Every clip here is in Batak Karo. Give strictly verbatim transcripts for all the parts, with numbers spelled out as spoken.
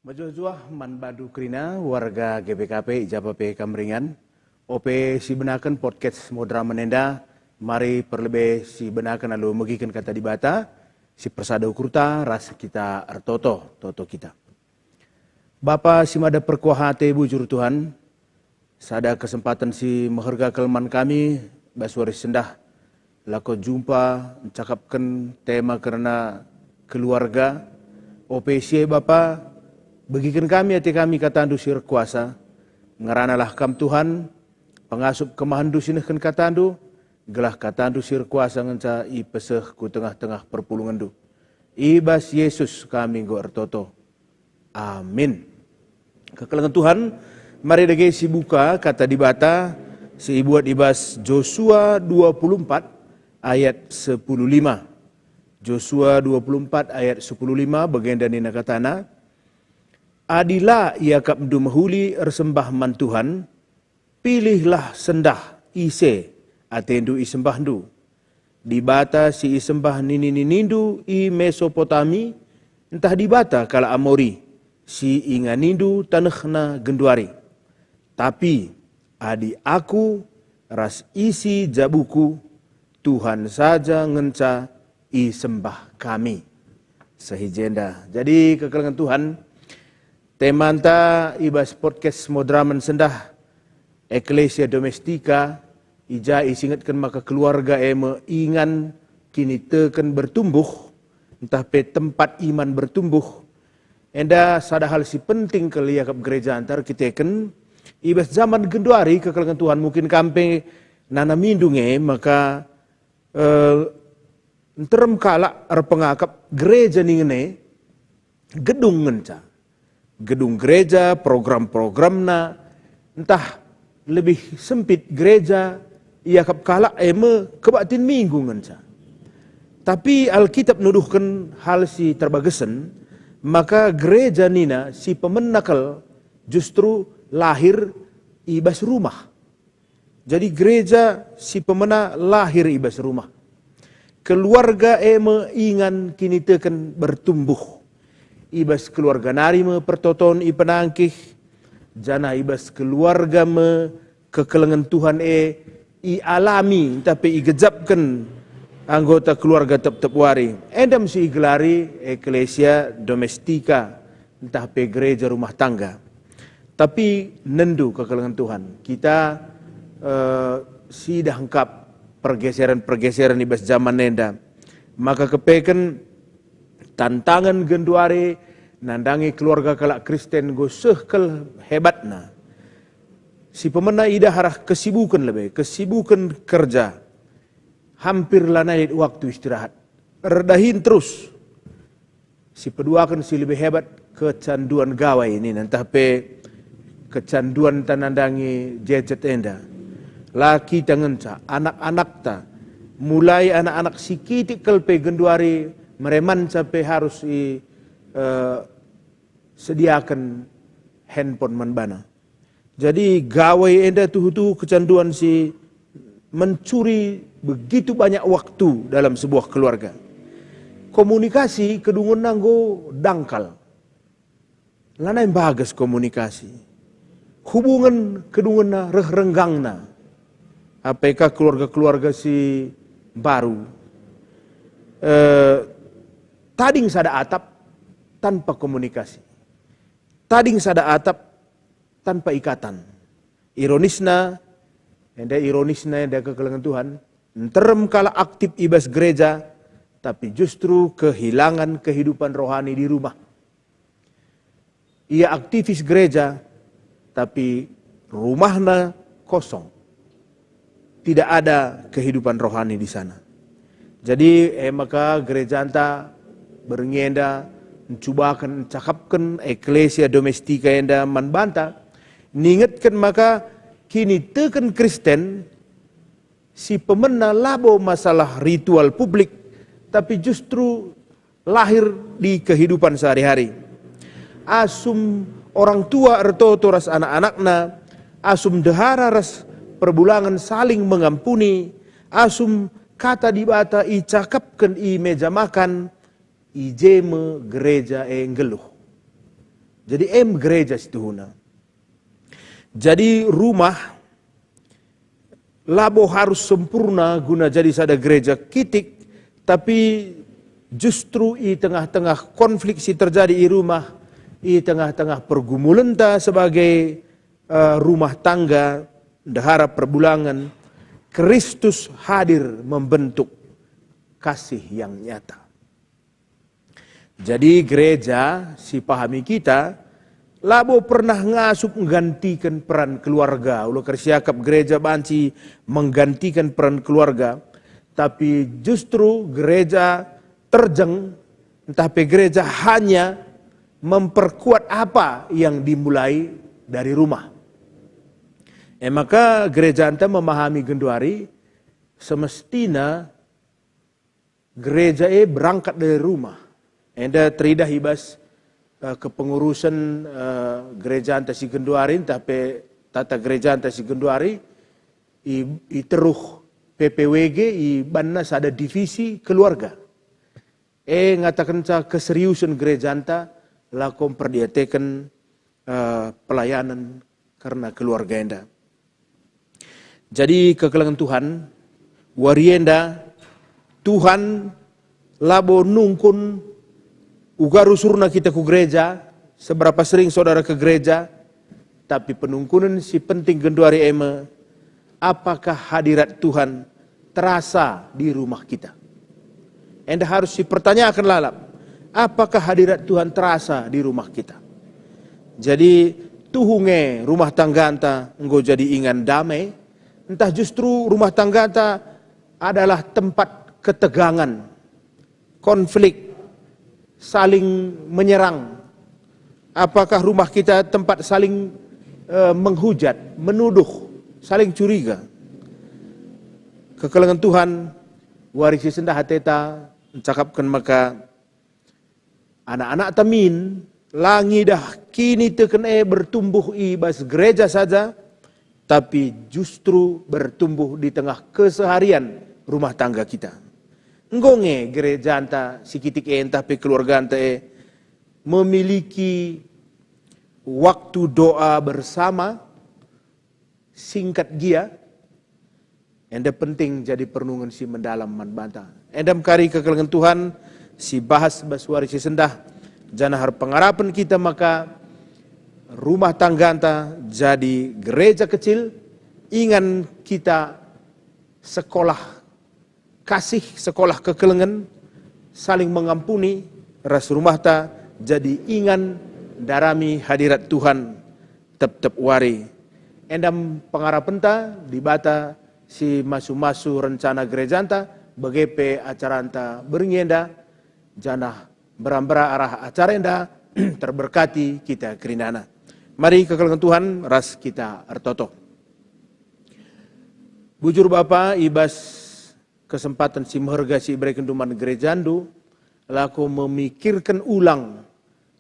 Mejuah-juah man bandu kerina warga G B K P i ja pe kam ringan. Ope sibenaken podcast Moderamen enda, mari perlebe sibenaken alu megiken Kata Dibata, si persada ukurta ras kita ertoto, toto kita. Bapa si mada perkuah ate, bujur Tuhan, sada kesempaten si meherga kal man kami bas wari sendah lako jumpa ncakapken tema kerna keluarga. Ope si e Bapa, begiken kami ate kami KataNdu si erkuasa. Ngeranalah Kam Tuhan, pengasup kemahenNdu si nehken KataNdu, gelah KataNdu si erkuasa ngenca ipeseh ku tengah-tengah perpulungenNdu. I bas Yesus kami enggo ertoto. Amin. Kekelengen Tuhan, mari dage sibuka Kata Dibata si ibuat i bas Josua dua puluh empat ayat sepuluh lima. Josua dua puluh empat ayat sepuluh lima, bagenda nina katana, "Adi la iakapndu mehuli ersembah man Tuhan, pilihlah sendah ise atendu isembahndu. Dibata si isembah nini-ninindu i Mesopotami, ntah dibata kalak Amori si inganindu tanehna genduari. Tapi adi aku ras isi jabuku, Tuhan saja ngenca isembah kami." Seh i jenda. Jadi, kekelengen Tuhan, temanta i bas podcast Moderamen sendah, Ecclesia Domestica, i ja isingetken maka keluarga e me ingan kiniteken bertumbuh, ntah pe tempat iman bertumbuh. Enda sada hal si penting kal iakap gereja enda erkiteken i bas jaman genduari, kekelengen Tuhan, mungkin kam pe nanamindu nge maka, eh, nterem kalak erpengakap gereja ningen e gedung ngenca. Gedung gereja, program-programna, ntah lebih sempit gereja iakap kalak e me kebaktin Minggu ngenca. Tapi Alkitab nuduhken hal si terbagesen, maka gereja nina si pemena kal justru lahir i bas rumah. Jadi gereja si pemena lahir i bas rumah. Keluarga e me ingan kiniteken bertumbuh. I bas keluarga nari me pertoton ipenangkih, janah i bas keluarga me kekelengen Tuhan e ialami ntah pe igejapken anggota keluarga tep-tep wari. Enda me si igelari Ecclesia Domestica, ntah pe gereja rumah tangga. Tapi nendu kekelengen Tuhan, kita, eh, sidah ngkap pergeseran-pergeseran i bas jaman enda. Maka kepeken tantangen genduari nandangi keluarga kalak Kristen enggo seh kal hebatna. Si pemena idah arah kesibuken lebe, kesibuken kerja, hampir lanai lit waktu istirahat. Erdahin terus. Si peduaken si lebih hebat, kecanduan gawai nina, ntah pe kecanduan ta nandangi gadget enda. La kita ngenca, anak-anakta, mulai anak-anak si kitik kal pe genduari meremanca pe harus i, eh, sediaken handphone man bana. Jadi gawai enda tuhu-tuhu kecanduan si mencuri begitu banyak waktu dalam sebuah keluarga. Komunikasi kedungenna enggo dangkal. Lanai mbages komunikasi. Hubungen kedungenna reh renggangna. Apai ka keluarga-keluarga si mbaru. Eh, tading sada atap tanpa komunikasi. Tading sada atap tanpa ikatan. Ironisna, enda ironisna enda kekelengen Tuhan, nterem kalak aktif i bas gereja, tapi justru kehilangan kehidupan rohani di rumah. Ia aktivis gereja, tapi rumahna kosong. Tidak ada kehidupan rohani di sana. Jadi, e maka gerejanta berngi enda ncubaken, ncakapken Ecclesia Domestica enda man banta, ningetken maka kiniteken Kristen si pemena labo masalah ritual publik, tapi justru lahir di kehidupan sehari-hari. Asum orang tua ertoto ras anak-anakna, asum ndehara ras perbulangen saling mengampuni, asum Kata Dibata icakapken i meja makan, i je me gereja e nggeluh. Jadi em gereja situhuna. Jadi rumah labo harus sempurna guna jadi sada gereja kitik, tapi justru i tengah-tengah konflik si terjadi i rumah, i tengah-tengah pergumulenta sebagai, eh, rumah tangga, ndehara perbulangen, Kristus hadir membentuk kasih yang nyata. Jadi gereja si pahami kita labo pernah ngasup nggantiken peran keluarga. Ulah kari siakap gereja banci menggantiken peran keluarga, tapi justru gereja terjeng, ntah pe gereja hanya memperkuat apa yang dimulai dari rumah. E maka gerejanta memahami genduari semestina gereja e berangkat dari rumah. Enda teridah i bas, eh, kepengurusen, eh, gerejanta si genduari, ntah pe tata gerejanta si genduari, i, i teruh P P W G, ibanna sada divisi keluarga. E ngatakenca keseriusen gerejanta lako mperdiateken, eh, pelayanen kerna keluarga enda. Jadi kekelengen Tuhan, wari enda Tuhan labo nungkun uga rusurna kita ku gereja, seberapa sering saudara ke gereja, tapi penungkunen si penting genduari e me, apakah hadirat Tuhan terasa di rumah kita? Enda harus sipertanyaken lalap, apakah hadirat Tuhan terasa di rumah kita? Jadi, tuhu nge rumah tangganta enggo jadi ingan damai, ntah justru rumah tangganta adalah tempat ketegangan, konflik, saling menyerang? Apakah rumah kita tempat saling, eh, menghujat, menuduh, saling curiga? Kekelengen Tuhan, wari si sendah ateta ncakapken maka anak-anakta min la ngidah kiniteken e bertumbuh i bas gereja saja, tapi justru bertumbuh di tengah keseharian rumah tangga kita. Enggo nge gerejanta si kitik e ntah pe keluarganta e memiliki waktu doa bersama, singkat gia, enda penting jadi perenungen si mendalam man banta. Enda mekari kekelengen Tuhan si bahas bas wari si sendah, janah erpengarapen kita maka rumah tangganta jadi gereja kecil, ingan kita sekolah kasih, sekolah kekelengen, saling mengampuni, ras rumahta jadi ingan ndarami hadirat Tuhan tep-tep wari. Enda me pengarapenta Dibata si masu-masu rencana gerejanta, bage pe acaranta berngi enda, janah mbera-mbera arah acara enda terberkati kita kerinana. Mari kekelengen Tuhan ras kita ertoto. Bujur Bapa, i bas kesempaten si meherga si iberekenndu man gerejandu, lako memikirken ulang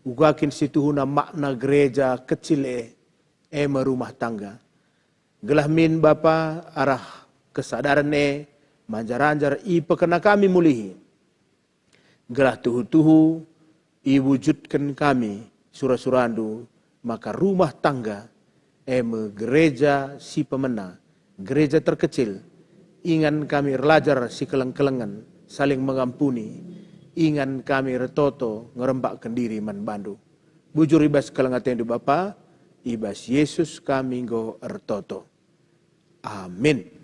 uga kin si tuhuna makna gereja kecil e, e me rumah tangga. Gelah min Bapa arah kesadaren e manjar-anjar ipekena kami mulihi. Gelah tuhu-tuhu iwujudken kami sura-surandu maka rumah tangga, e me gereja si pemena, gereja terkecil. Ingan kami erlajar sikeleng-kelengen, saling mengampuni. Ingan kami ertoto ngerembakken diri man bandu. Bujur i bas keleng atendu Bapa, i bas Yesus kami enggo ertoto. Amin.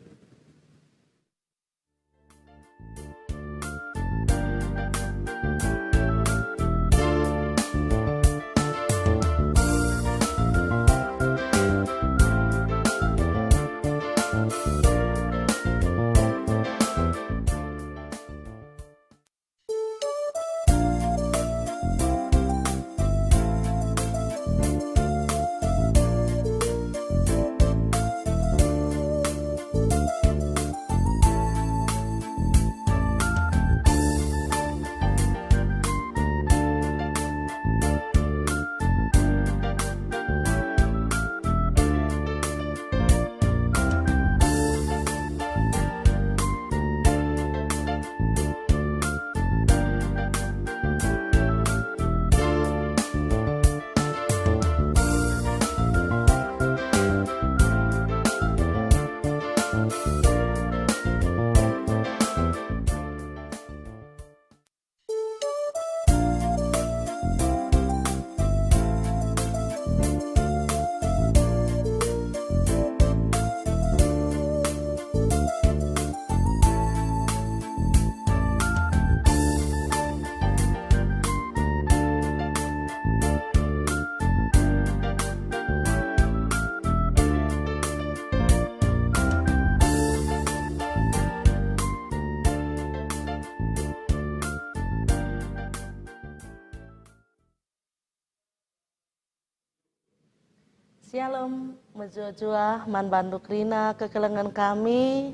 Shalom, mejuah-juah man bandu kerina kekelengen kami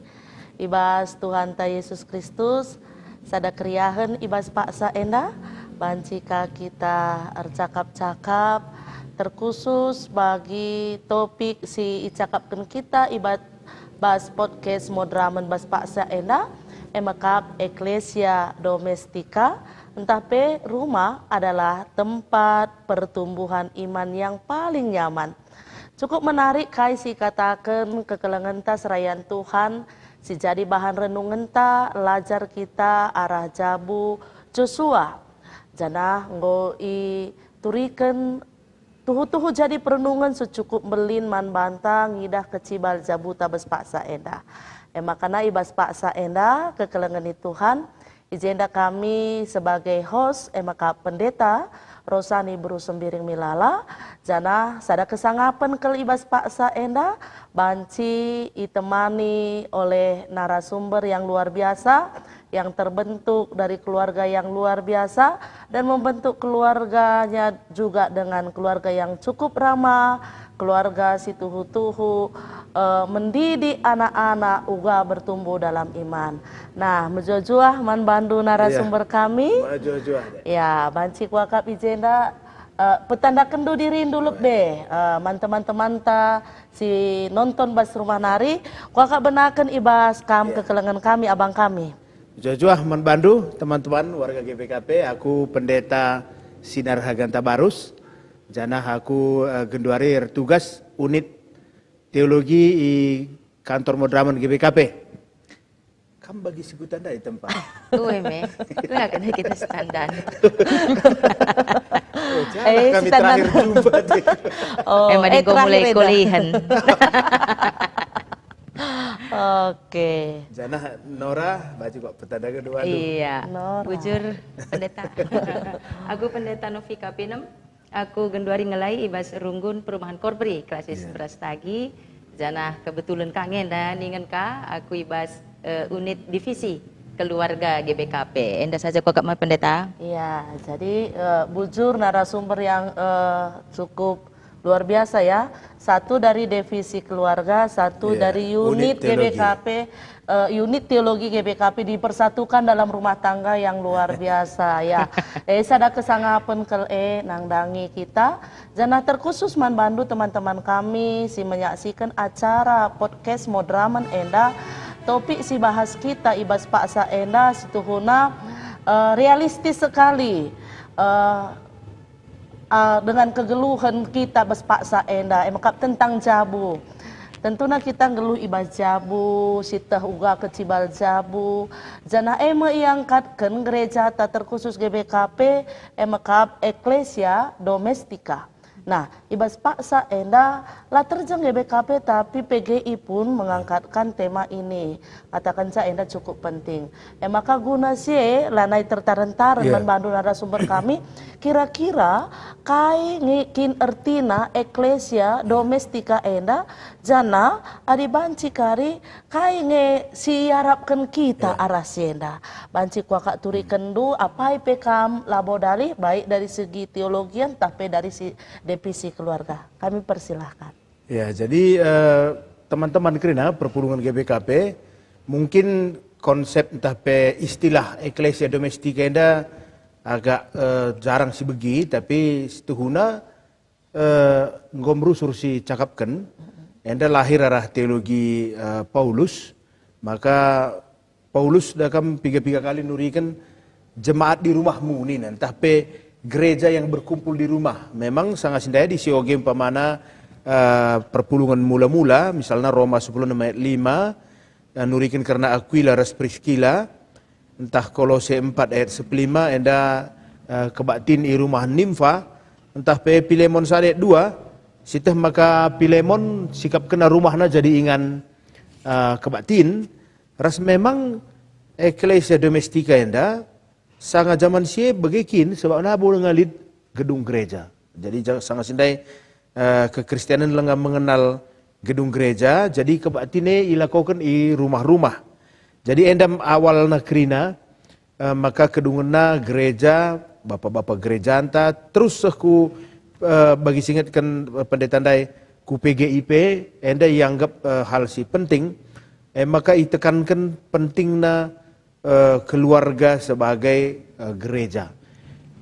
i bas Tuhanta Yesus Kristus. Sada keriahen i bas paksa enda, banci ka kita ercakap-cakap, terkhusus bagi topik si icakapken kita i bas, bas podcast Moderamen bas paksa enda, e me kap Ecclesia Domestica, ntah pe rumah adalah tempat pertumbuhan iman yang paling nyaman. Cukup menarik kai si ikataken kekelengenta serayan Tuhan si jadi bahan renungenta, lajar kita arah jabu Josua. Janah enggo ituriken tuhu-tuhu jadi perenungen secukup mbelin man banta ngidah kecibal jabuta bas paksa enda. E makana i bas paksa enda kekelengen ni Tuhan, i jenda kami sebagai host, e maka Pendeta Rosani Beru Sembiring Milala, janah sada kesangapen kal i bas paksa enda banci itemani oleh narasumber yang luar biasa, yang terbentuk dari keluarga yang luar biasa dan membentuk keluarganya juga dengan keluarga yang cukup ramah, keluarga si tuhu-tuhu, eh, mendidik anak-anak uga bertumbuh dalam iman. Nah, mejuah-juah man bandu narasumber kami. Mejuah-juah. Ya, banci kuakap i jenda, eh, petandakenndu dirindu lebe, eh, man teman-temanta si nonton bas rumah nari, kuakap benaken i bas kam kekelengen kami, abang kami. Mejuah-juah man bandu, teman-teman warga G B K P, aku Pendeta Sinar Haganta Barus, janah aku, eh, genduari ertugas unit teologi i kantor Moderamen G B K P. Kam bagi si kutandai tempa. Ue me, ue akan kita standar. Oh, janah Eh, kami standar. Terakhir jumpa deh. Oh, Eh, mari eh, enggo terakhir mulai eda. Kulihen. Oke. Janah Nora, baju kok petanda kedua tu. Iya. Nora. Bujur, Pendeta. Aku Pendeta Novi Kapinem. Aku genduari ngelai i bas runggun perumahan Korpri, klasis Iya. Brastagi. Janah kebetulan ka ngenda ningen ka, aku i bas, eh, unit divisi keluarga G B K P. Enda saja kuakap man Pendeta. Iya, jadi, eh, bujur narasumber yang, eh, cukup luar biasa ya. Satu dari divisi keluarga, satu Iya, dari unit unit teologi. G B K P, eh, unit teologi G B K P dipersatukan dalam rumah tangga yang luar biasa ya. Eh, sada kesangapen kal e nandangi kita. Janah terkhusus man bandu teman-teman kami si menyaksikan acara podcast Moderamen enda, topik si bahas kita i bas paksa enda situhuna, eh, realistis sekali. Eh, ah, dengan kegeluhen kita bas paksa enda, e mekap tentang jabu. Tentuna kita nggeluh i bas jabu, sieteh uga kecibal jabu, janah e me iangkatken gerejata terkhusus G B K P, e mekap Ecclesia Domestica. Nah, i bas paksa enda la terjeng G B K P, tapi P G I pun mengangkatkan tema ini. Katakenca enda cukup penting. E maka guna si e lanai tertaren-taren Iya. man bandu narasumber kami, kira-kira kai nge kin ertina Ecclesia Domestica enda, janah adi banci kari kai nge si iarapken kita Iya. arah si enda. Banci kuakap turikenndu, apai pe kam labo dalih, baik dari segi teologian, tah pe dari si divisi keluarga. Kami persilahkan. Ya, jadi, eh, teman-teman kerina perpulungen G B K P, mungkin konsep ntah pe istilah Ecclesia Domestica enda agak, eh, jarang sibegi, tapi situhuna, eh, enggo merusur sicakapken, enda lahir arah teologi, eh, Paulus, maka Paulus da kam piga-piga kali nuriken jemaat di rumahmu nina, ntah pe gereja yang berkumpul di rumah. Memang sanga si ndai adi si oge umpamana, eh, perpulungen mula-mula, misalna Roma sepuluh enem ayat lima, eh, nuriken kerna Aquila ras Priskila, ntah Kolose empat ayat sepuluh lima, enda, eh, kebaktin i rumah Nimfa, ntah pe Pilemon sada ayat dua, sieteh maka Pilemon sikapkenna rumahna jadi ingan, eh, kebaktin, ras memang Ecclesia Domestica enda sanga jaman si e bage kin, sebab labo denga lit gedung gereja. Jadi ja-, sanga si ndai, eh, kekristenan langa mengenal gedung gereja, jadi kebaktin e ilakoken i rumah-rumah. Jadi enda awalna kerina, eh, maka kedungenna gereja, bapa-bapa gerejanta, terus seh ku, eh, bagi si ingetken, eh, pendeta ndai, ku P G I P, enda ianggap, eh, hal si penting, eh, maka itekanken pentingna, eh, keluarga sebagai, eh, gereja.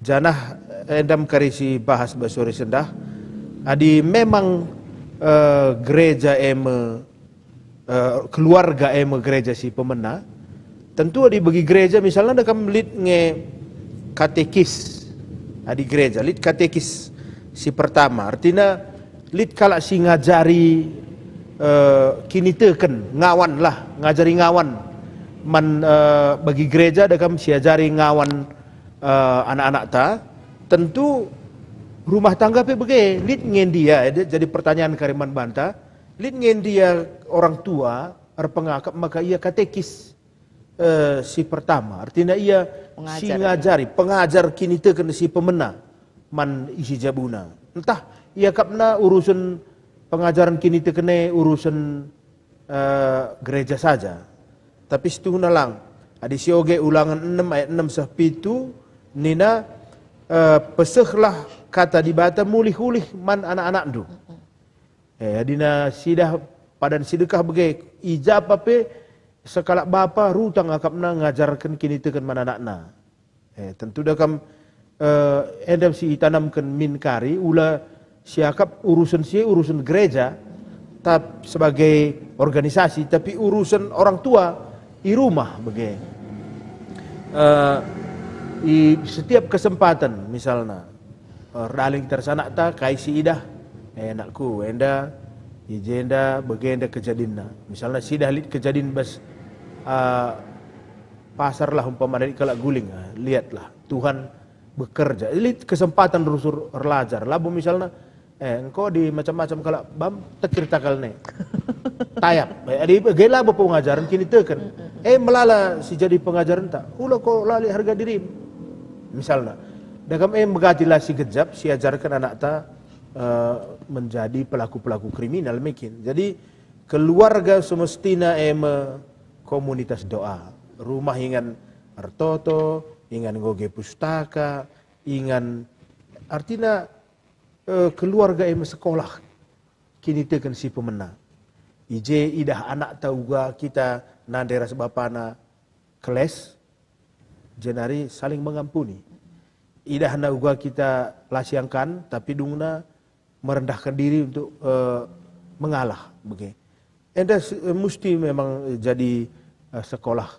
Janah, eh, enda me kari si bahas bas sore sendah, adi memang, eh, gereja e me, eh, keluarga e me gereja si pemena, tentu adi bagi gereja misalna dekam lit nge katekis, adi gereja lit katekis si pertama, artina lit kalak si ngajari, eh, kiniteken, ngawan lah, ngajari ngawan. Man, eh, bagi gereja dekam si ajari ngawan, eh, anak-anakta, tentu rumah tangga pe bage, lit nge ndia, eh, jadi pertanyaan kari man banta, lit nge ndia orang tua erpengakap maka ia katekis, eh, si pertama, artina ia si Pengajar, ya. Ngajari, pengajar kiniteken si pemena man isi jabuna. Ntah iakapna urusen pengajaren kiniteken e urusen, eh, gereja saja. Tapi situhuna lang. Adi sioge Ulangen enem ayat enem seh pitu nina, eh, "Pesehlah kata Dibata mulih-ulih man anak-anakndu." Eh, adina sidah padan si dekah bage, i ja pe sekalak bapa rutang akapna ngajarken kiniteken man anakna. Eh, tentu dekam, eh, enda si itanamken min kari, ula siakap urusen si urusen gereja, tap sebagai organisasi, tapi urusen orang tua i rumah bage. Eh, i setiap kesempatan, misalna, eh, erdalan kita ras anakta, kai si idah, eh, anakku, enda, i jenda, bagenda kejadinna. Misalna sidah lit kejadin bas, ah, pasar lah umpamana lit kalak guling, ah, liatlah, Tuhan bekerja. Lit kesempatan rusur erlajar. Labo misalna, eh, engko adi macam-macam kalak bam, tekir takal ne. Tayap. Eh, adi bage labo pengajaren kiniteken. Eh, melala si jadi pengajarenta. Ula ko la lit harga dirim. Misalna, dekam, eh, megati lah si gejap, si ajarken anakta, eh, menjadi pelaku-pelaku kriminal mungkin. Jadi, keluarga semestina e me komunitas doa. Rumah ingan ertoto, ingan ngoge pustaka, ingan, artina, eh, keluarga e me sekolah kiniteken si pemena. I je idah anakta uga kita nande ras bapana keles, jenari saling mengampuni. Idahna uga kita la siangkan, tapi dungna merendahkan diri untuk, eh, mengalah, bage. Enda se-, musti memang jadi, eh, sekolah,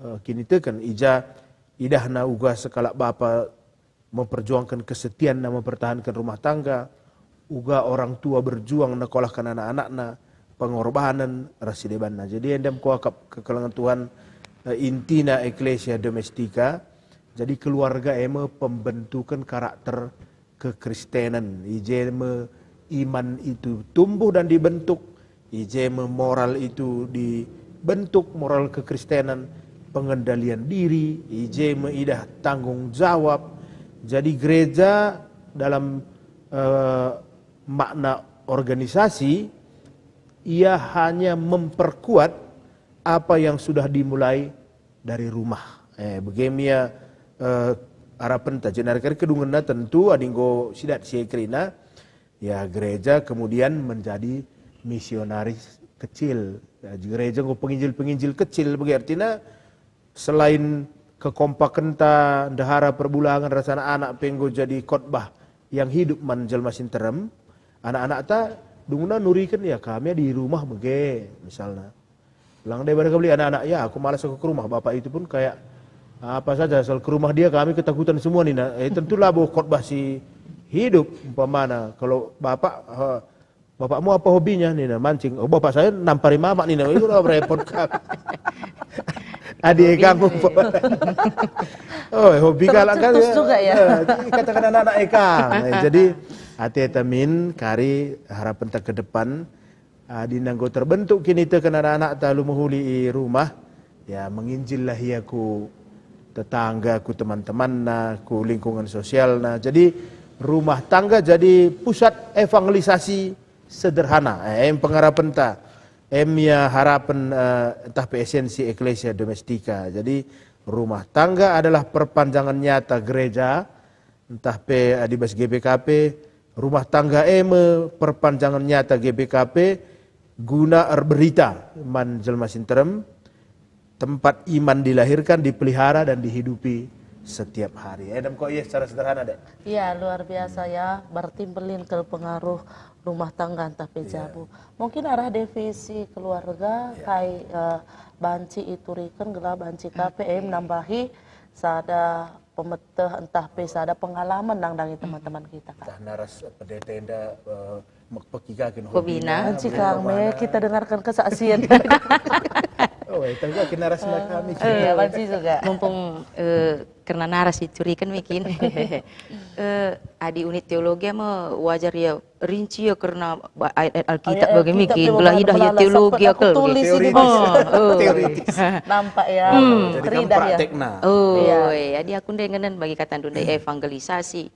eh, kiniteken. I ja idahna uga sekalak bapa memperjuangken kesetianna mempertahanken rumah tangga, uga orang tua berjuang nekolahken anak-anakna, pengorbanen ras si debanna. Jadi enda me kuakap kekelengen Tuhan, eh, intina Ecclesia Domestica. Jadi keluarga e me pembentuken karakter kekristenen. I je me iman itu tumbuh dan dibentuk, i je me moral itu dibentuk, moral kekristenen, pengendalian diri, i je me idah tanggung jawab. Jadi gereja dalam, eh, makna organisasi, ia hanya memperkuat apa yang sudah dimulai dari rumah. Eh, bage me ia, eh, harapenta, jenari kari kedungenna tentu adi enggo sidat si e kerina, ya, gereja kemudian menjadi misionaris kecil. Ya, gereja enggo penginjil-penginjil kecil, bage artina selain kekompakenta ndehara perbulangen ras anak-anak pe enggo jadi khotbah yang hidup man jelma si nterem, anak-anakta dungna nuriken, ya, kami di rumah bage, misalna. Lang deba kembali anak-anak, "Ya, aku malas aku ke rumah." Bapak itu pun kayak, "Apa saja, asal ke rumah dia kami ketakutan semua," nina. Eh, tentu labo khotbah si hidup, umpamana. Kalau bapak, eh, "Bapakmu apa hobinya?" nina, "Mancing." "Oh, bapak saya nampari mamak," nina. Itu lah repot kami. Adi e kang, umpamana. Oh, hobi kalak kan, tercetus juga ya. Eh, katakan anak-anak e kang. Eh, jadi, ate tamin kari harapenta ke depan, adi enggo terbentuk kiniteken anak-anakta alu mehuli i rumah, ya, menginjillah ia ku tetangga, ku teman-temanna, ku lingkungan sosialna. Jadi, rumah tangga jadi pusat evangelisasi sederhana. Eh, em pengarapenta, em ia harapen, eh, ntah pe esensi Ecclesia Domestica. Jadi, rumah tangga adalah perpanjangan nyata gereja, ntah pe adi bas G B K P, Rumah tangga e me perpanjangan nyata G B K P guna erberita man jelma si nterem, tempat iman dilahirkan, dipelihara, dan dihidupi setiap hari. Edem kok, iya, secara sederhana, Dek. Iya, luar biasa ya, berarti mbelin kal pengaruh rumah tangga ntah pe jabu. Mungkin arah divisi keluarga, kai, eh, banci ituriken gelah banci ka pe, eh, menambahi sada pemeteh ntah pe sada pengalaman nandangi teman-teman kita, Kak. Ntah naras pendeta enda, eh, mekpeki ka kin hobina, hobina, banci kang me kita dengarkan kesaksian. Oh, itu juga kena rasa kami. Iya, banci juga. Mumpung, eh, kerna naras ituriken me kin. Eh, adi unit teologi me wajar ya rinci ya kerna ba-, ayat-ayat Alkitab bagi me kin, gelah idah ya teologi akal tulis ini. Nampak ya. Jadi kan praktekna. Oh, iya. Adi aku ndai ngenen bagi katandu ndai evangelisasi,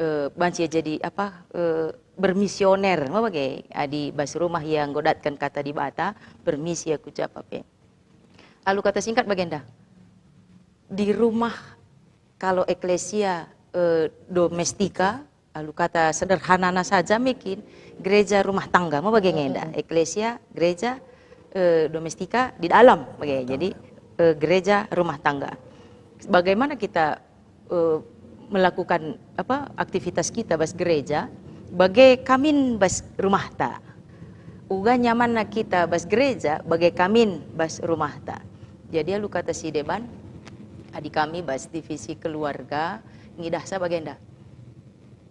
eh, banci jadi apa, eh, bermisioner, me bage. Adi bas rumah ia nggodatken kata Dibata, bermisi aku japa pe. Alu kata singkat bagenda. Di rumah, kalau eklesia, eh, domestika, alu kata sederhanana saja me kin, gereja rumah tangga, me bage nge enda. Eklesia, gereja, eh, domestika di dalam, bage. Jadi, eh, gereja rumah tangga. Bagaimana kita, eh, melakukan, apa, aktivitas kita bas gereja, bage kamin bas rumahta. Uga nyamanna kita bas gereja, bage kamin bas rumahta. Jadi alu kata si deban, adi kami bas divisi keluarga, ngidahsa bagenda.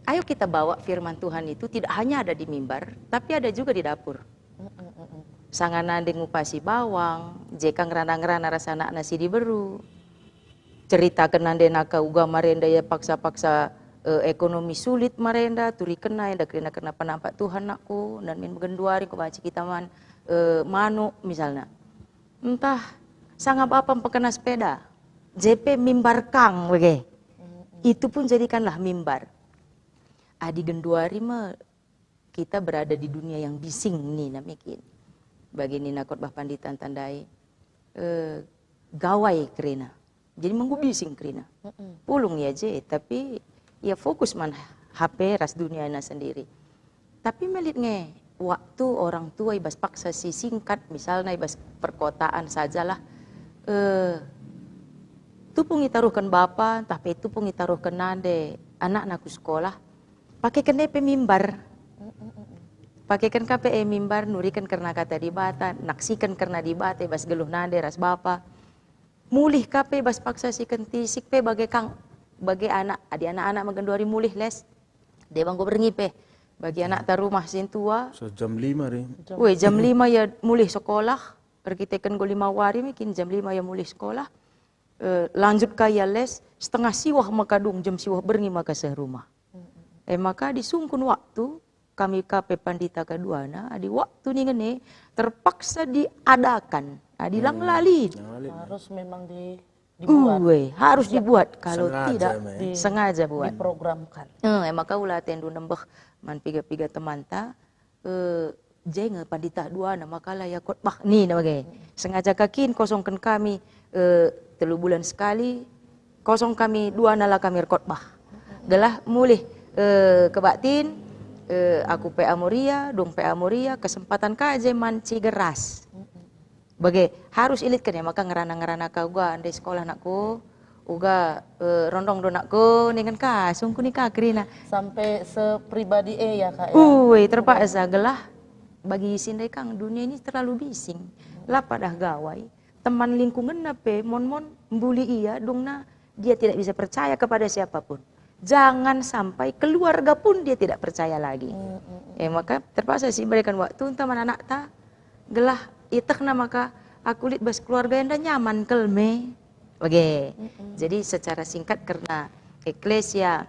Ayo kita bawa firman Tuhan itu tidak hanya ada di mimbar, tapi ada juga di dapur. Sanga nande ngupasi bawang, je ka ngerana-ngerana ras anakna si diberu. Ceritaken nande naka uga marenda ia paksa-paksa, eh, ekonomi sulit marenda, turikenna enda kerina-kerina penampak Tuhan nakku, dan min genduari kubanci kita man, eh, manuk misalna. Ntah sanga bapa mpekena sepeda, je pe mimbar kang bage. Itu pun jadikanlah mimbar. Adi genduari me kita berada di dunia yang bising nina me kin. Bagi nina khotbah pandita ntah ndai, eh, gawai kerina. Jadi menggo bising kerina. Pulung ia je, tapi ia fokus man H P ras duniana sendiri. Tapi me lit nge waktu orang tua i bas paksa si singkat, misalna i bas perkotaan sajalah, eh, tupung itaruhken bapa, ntah pe tupung itaruhken nande anakna ku sekolah, pakeken e pe mimbar. Pakeken ka pe e mimbar, nuriken kerna kata Dibata, naksiken kerna Dibata i bas geluh nande ras bapa. Mulih ka pe bas paksa si kentisik pe bage kang, bage anak, adi anak-anak me genduari mulih les. Deba enggo berngi pe. Bagi anakta rumah sintua. So jam lima ri. Weh, jam lima ia mulih sekolah. Erkiteken enggo lima wari me kin jam lima ia mulih sekolah. Eh, lanjut ka ia les, setengah siwah me kadung, jam siwah berngi maka seh rumah. E maka disungkun waktu, kami ka pe pandita kaduana, adi waktu ningen e terpaksa diadakan, adi lang lalin. Harus memang di, dibuat. Uwe, harus dibuat. Kalau tidak, sengaja buat. Diprogramkan. Eh, e maka ula atendu nembeh man piga-piga temanta, eh, je nge pandita duana maka la ia khotbah nina bage. Sengaja ka kin kosongken kami, eh, telu bulan sekali, kosong kami duana la kami erkhotbah. Gelah mulih, eh, kebaktin, eh, aku pe amoria, dung pe amoria, kesempatan ka je man Cigeras. Bage, harus ilitken e maka ngerana-ngerana ka uga ndai sekolah nakku, uga, eh, rondong do nakku, ningen ka, sungkun i ka kerina. Sampai sepribadi e ya, Kak, ya? Uwe, terpaksa gelah bagi si ndai kang dunia ini terlalu bising. La padah gawai, teman lingkunganna pe mon-mon mbuli ia, dungna dia tidak bisa percaya kepada siapapun. Jangan sampai keluarga pun dia tidak percaya lagi. Eh, maka terpaksa si berikan waktu ntah man anakta, gelah ietehna maka aku lit bas keluarga enda nyaman kal me. Bage. Jadi secara singkat kerna eklesia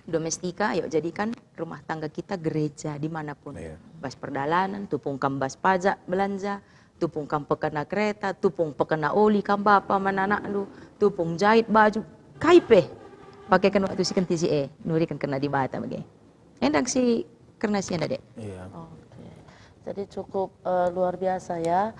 domestika, yuk jadikan rumah tangga kita gereja dimanapun. Bas perdalanan, tupung kam bas pajak belanja, tupung kam pekena kereta, tupung pekena oli kam bapa man anakndu, tupung jait baju, kai pe. Pakeken waktu si kentisik e, nuriken kerna Dibata bage. Endang si kerna si enda, Dek. Iya. Oke. Jadi cukup, eh, luar biasa ya.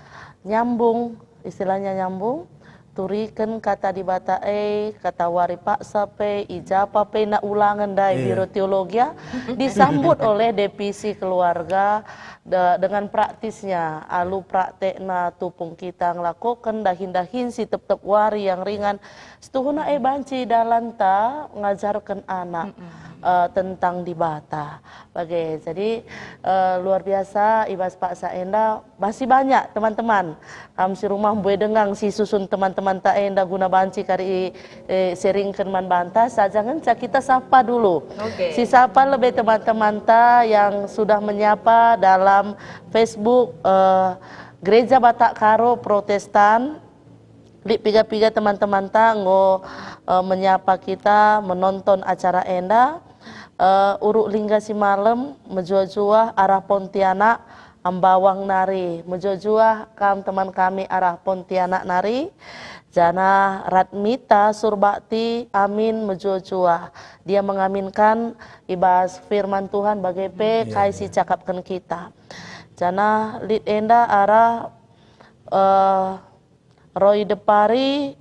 Nyambung, istilahnya nyambung. turiken kata Dibata e, kata wari paksa pe, i japa pe na ulangen ndai. Iya. Biro Teologia, disambut oleh divisi keluarga de-, dengan praktisnya, alu praktekna tupung kita ngelakoken dahin-dahin si tep-tep wari yang ringan, setuhuna e banci dalanta ngajarken anak, eh, tentang Dibata. Bage, jadi, eh, luar biasa i bas paksa enda. Masih banyak, teman-teman. Kam si rumah mbue denga si isusun teman-temanta enda guna banci kari, eh, sharingken man banta, saja ngenca kita sapa dulu. Oke. Si sapa lebe teman-temanta yang sudah menyapa dalam Facebook, eh, Gereja Batak Karo Protestan. Lit piga-piga teman-temanta enggo, eh, menyapa kita, menonton acara enda. Eh, Uruk Lingga Simalem, mejuah-juah arah Pontianak, Ambawang nari, mejuah-juah kam teman kami arah Pontianak nari. Janah Ratmita Surbakti, amin, mejuah-juah. Dia mengaminkan i bas firman Tuhan bage pe, iya, kai si cakapken kita. Janah lit enda arah, eh, Roy Depari,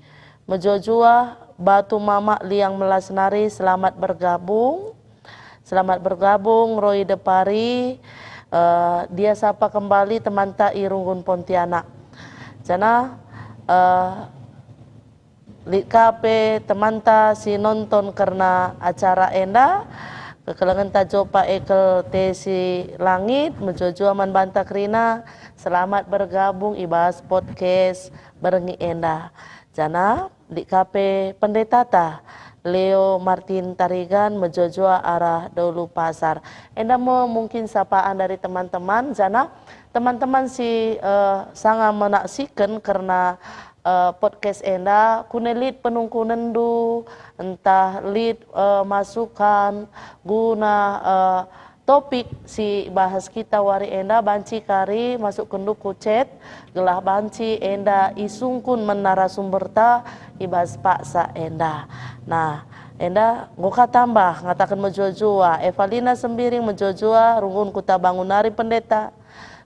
mejuah-juah, Batu Mamak Liang Melas nari, selamat bergabung. Selamat bergabung, Roy Depari. Eh, dia sapa kembali temanta i Runggun Pontianak. Janah, eh, lit ka pe temanta si nonton kerna acara enda, kekelengenta Jopa Ekel Tesi Langit, mejuah-juah man banta kerina, selamat bergabung i bas podcast berngi enda. Janah lit ka pe pendetata Leo Martin Tarigan, mejuah-juah arah Dolu Pasar. Enda me mungkin sapaan dari teman-teman, janah teman-teman si, eh, sanga menaksiken kerna, eh, podcast enda, kune lit penungkunenndu, ntah lit, eh, masukan guna, eh, topik si bahas kita wari enda, banci kari masukkenndu ku chat, gelah banci enda isungkun man narasumberta i bas paksa enda. Nah, enda enggo ka tambah, ngataken mejuah-juah, Evalina Sembiring, mejuah-juah, Runggun Kuta Bangun nari, Pendeta.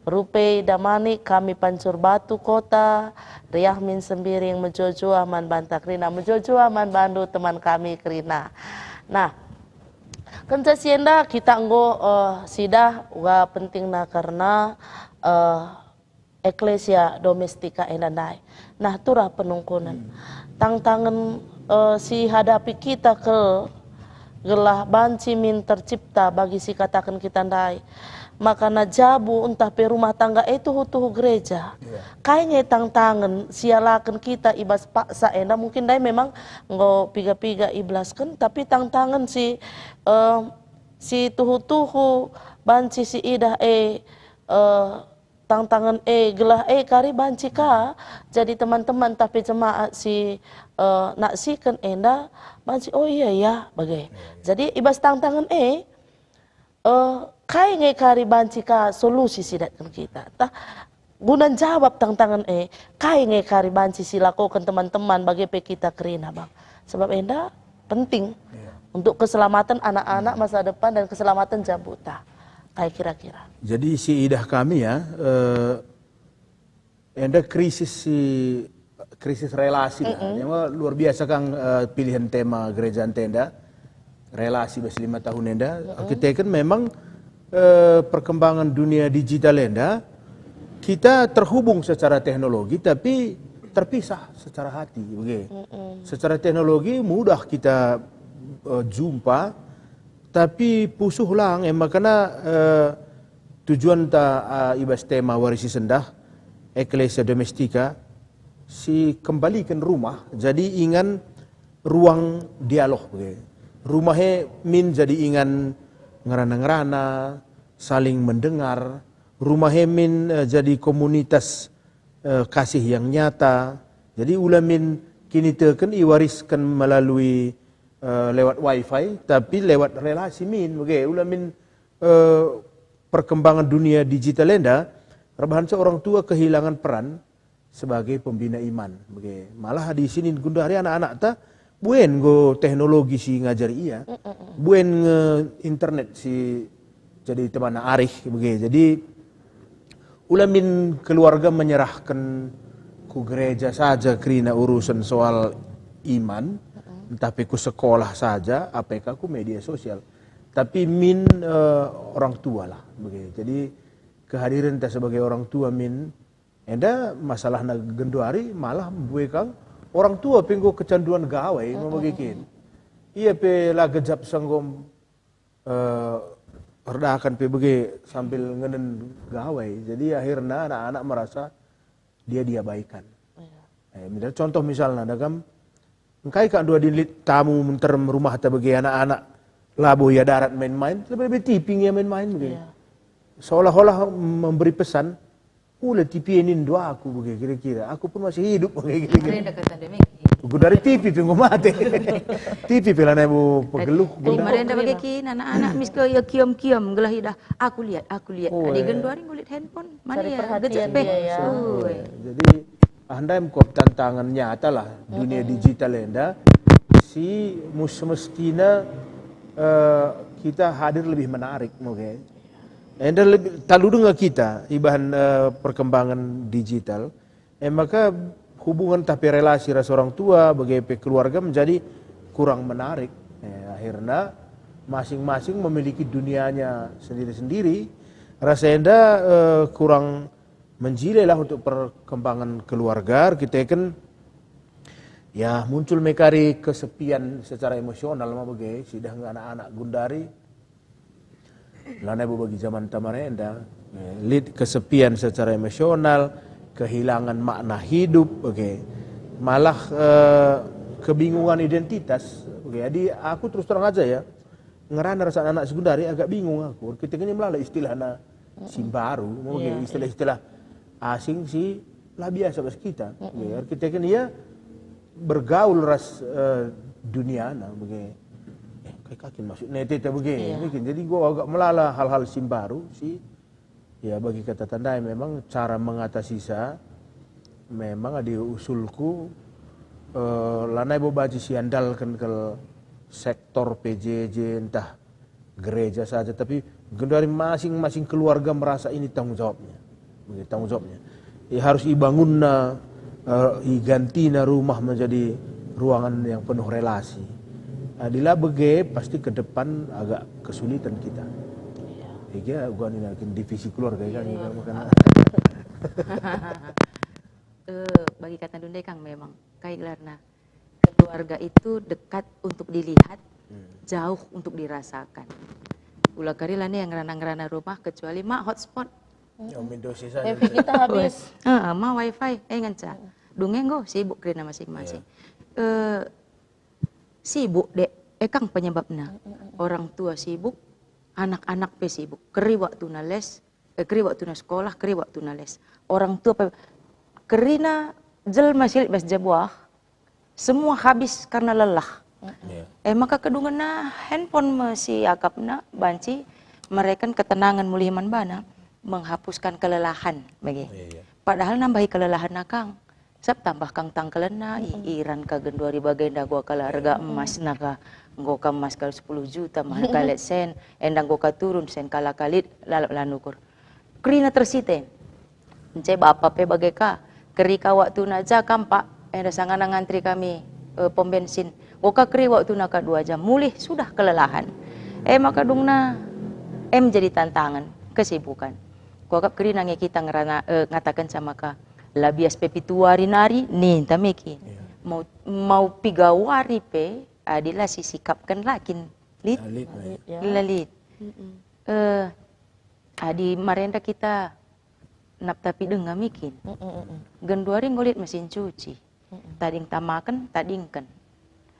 Rupei Damani, kami Pancur Batu Kota, Riah min Sembiring, mejuah-juah man banta kerina, mejuah-juah man bandu teman kami kerina. Nah, kenca si enda kita enggo, eh, sidah uga pentingna kerna, eh, Eklesia Domestika enda ndai. Nah, turah penungkunen. Hmm. Tantangen, eh, si hadapi kita kal gelah banci min tercipta bagi si kataken kita ndai. Makana jabu ntah pe rumah tangga e tuhu-tuhu gereja. Iya. Kai nge tantangen si ialaken kita i bas paksa enda? Mungkin ndai memang enggo piga-piga ibelasken, tapi tantangen si, eh, si tuhu-tuhu banci si idah e, eh, tantangen e, gelah e kari banci ka jadi teman-teman ntah pe jemaat si, eh, naksiken enda banci, "Oh iya ya," bage. Iya, iya. Jadi i bas tantangen e, eh, kai nge kari banci ka solusi si idatken kita? Tah, guna njawab tantangen e, kai nge kari banci si lakoken teman-teman bage pe kita kerina, Bang? Sebab enda penting, iya, untuk keselamatan anak-anak, hmm, masa depan dan keselamatan jabuta. Kai kira-kira? Jadi si idah kami ya, eh, enda krisis si, krisis relasi lah. Mm-mm. Yang luar biasa kang, eh, pilihan tema gereja ntenda, relasi bas lima tahun enda. Mm-mm. Kita kan memang, eh, perkembangan dunia digital enda, kita terhubung secara teknologi tapi terpisah secara hati, bage. Mm-mm. Secara teknologi mudah kita, eh, jumpa, tapi pusuh lang, e makana, eh, tujuanta, eh, i bas tema wari si sendah, Ecclesia Domestica, si kembaliken rumah jadi ingan ruang dialog, bage. Rumah e min jadi ingan ngerana-ngerana, saling mendengar. Rumah e min, eh, jadi komunitas, eh, kasih yang nyata. Jadi ula min kiniteken iwarisken melalui, eh, lewat wifi, tapi lewat relasi min, bage. Ula min, eh, perkembangan dunia digital enda, erbahanca orang tua kehilangan peran sebagai pembina iman, bage. Malah adi sinin gundari anak-anakta, buen enggo teknologi si ngajari ia, mm, mm, mm, buen nge internet si jadi temanna arih, bage. Jadi, ula min keluarga menyerahken ku gereja saja kerina urusen soal iman, ntah pe ku sekolah saja, ape ka ku media sosial. Tapi min, eh, orang tua lah, bage. Jadi, kehadirenta sebagai orang tua min, enda masalahna genduari malah mbue kang orang tua pe enggo kecanduan gawai, mm-mm, bage kin. Ia pe la gejap sanggo, eh, erdakan pe bage sambil ngenen gawai. Jadi akhirna anak-anak merasa dia diabaikan. Iya. Eh, misal, contoh misalna, dagam, engkai kak dua din lit tamu menterem rumahta bage anak-anak labo ia darat main-main, lebe-lebe T V nge ia main-main bage. Iya. Seolah-olah memberi pesan, "Ula T V e ninndu aku," bage kira-kira. "Aku pun masih hidup," bage kira-kira. Ada kata demikian. Gundari T V pe enggo mate. T V pe lanai bo pegeluh. Jadi gundari. Marenda bage kin anak-anak mis ke ia kiam-kiam gelah idah, "Aku lihat, aku lihat." Oh, adi eh. Genduari ngulit handphone, mana cari ia perhatian gejek pe. Dia, ya. Oh, eh. Jadi ah, ndai enggo tantangan nyata lah dunia digital enda, si mus-, semestina, eh, kita hadir lebih menarik mungkin. Enda lebih talu denga kita ibahan, eh, perkembangan digital, eh, maka hubungan tapi relasi ras orang tua, bage pe keluarga menjadi kurang menarik. Eh, akhirnya masing-masing memiliki dunianya sendiri-sendiri. Rasa enda, eh, kurang menjilelah untuk perkembangan keluarga, erkiteken, ya, muncul me kari kesepian secara emosional ma bage, sidah nge anak-anak gundari. Lanai bo bagi zaman tamarenda, ya, lit kesepian secara emosional, kehilangan makna hidup, oke. Malah, eh, kebingungan identitas, oke. Jadi aku terus terang aja ya, ngerana rasa anak si gundari agak bingung aku. Kita ini melala istilahna si mbaru, mungkin istilah-istilah asing si la biasa bas kita. Ya, kita kan ia bergaul ras, eh, duniana, bagi, eh, kai kakin maksud nete te bagi. Iya. Mungkin. Jadi gua agak melala hal-hal si mbaru si, ya, bagi kata tandai memang cara mengatasi sa, memang adi usulku, eh, lanai bo banci siandalken kal sektor P J J ntah gereja saja, tapi genduari masing-masing keluarga merasa ini tanggung jawabnya. Begitu tanggung jawabnya. Ya, harus ibangunna, eh, igantina rumah menjadi ruangan yang penuh relasi. Adila bage, pasti ke depan agak kesulitan kita. Iya. Ege gua nina divisi keluarga kan, iya, gitu, makanya. Eh, bagi kata ndai kang memang kai gelarna keluarga itu dekat untuk dilihat, hmm, jauh untuk dirasakan. Ula kari la nia ngerana-ngerana rumah kecuali ma hotspot. Ya, main dosis saja. Wifi kita habis. Heeh, ma wifi, eh, ngenca. Dunge enggo sibuk kerina masing-masing. Iya. Eh, sibuk, Dek. Eh, kang penyebabna. Mm, mm, mm. Orang tua sibuk, anak-anak pe sibuk. Keri waktuna les, eh, keri waktuna sekolah, keri waktuna les. Orang tua pe, kerina jelma si lit bas jabuah, semua habis karena lelah. Iya. Eh, maka kedungenna handphone me si akapna banci mereken ketenangan mulih man bana, menghapuskan kelelahan, bage. Iya, iya. Padahal nambahi kelelahan nakang. Sab tambah kang tangkelenna, i-, iran ka genduari bagenda gua kal harga emas naka, enggo ka emas kal sepuluh juta, mahal kal sen, enda enggo ka turun sen kala kalit, lalap la nukur. Kerina tersite. Ence bapa pe bage ka. Keri ka waktuna ja kam, Pak, enda sangana ngantri kami, eh, pom bensin. Enggo ka keri waktuna ka dua jam. Mulih sudah kelelahan. E maka dungna, em jadi tantangan, kesibukan. Kuakap kerina nge kita ngerana, eh, ngatakenca maka, la bias pe pitu wari nari, ninta me kin. Iya. Mau, mau piga wari pe, adi la sisikapken la kin lit. La lit, ya. La lit. Mm-mm. Eh, adi marenda kita naptapi denga me kin. Mm-mm, mm-mm. Genduari enggo lit mesin cuci. Mm-mm. Tading tamaken, tadingken.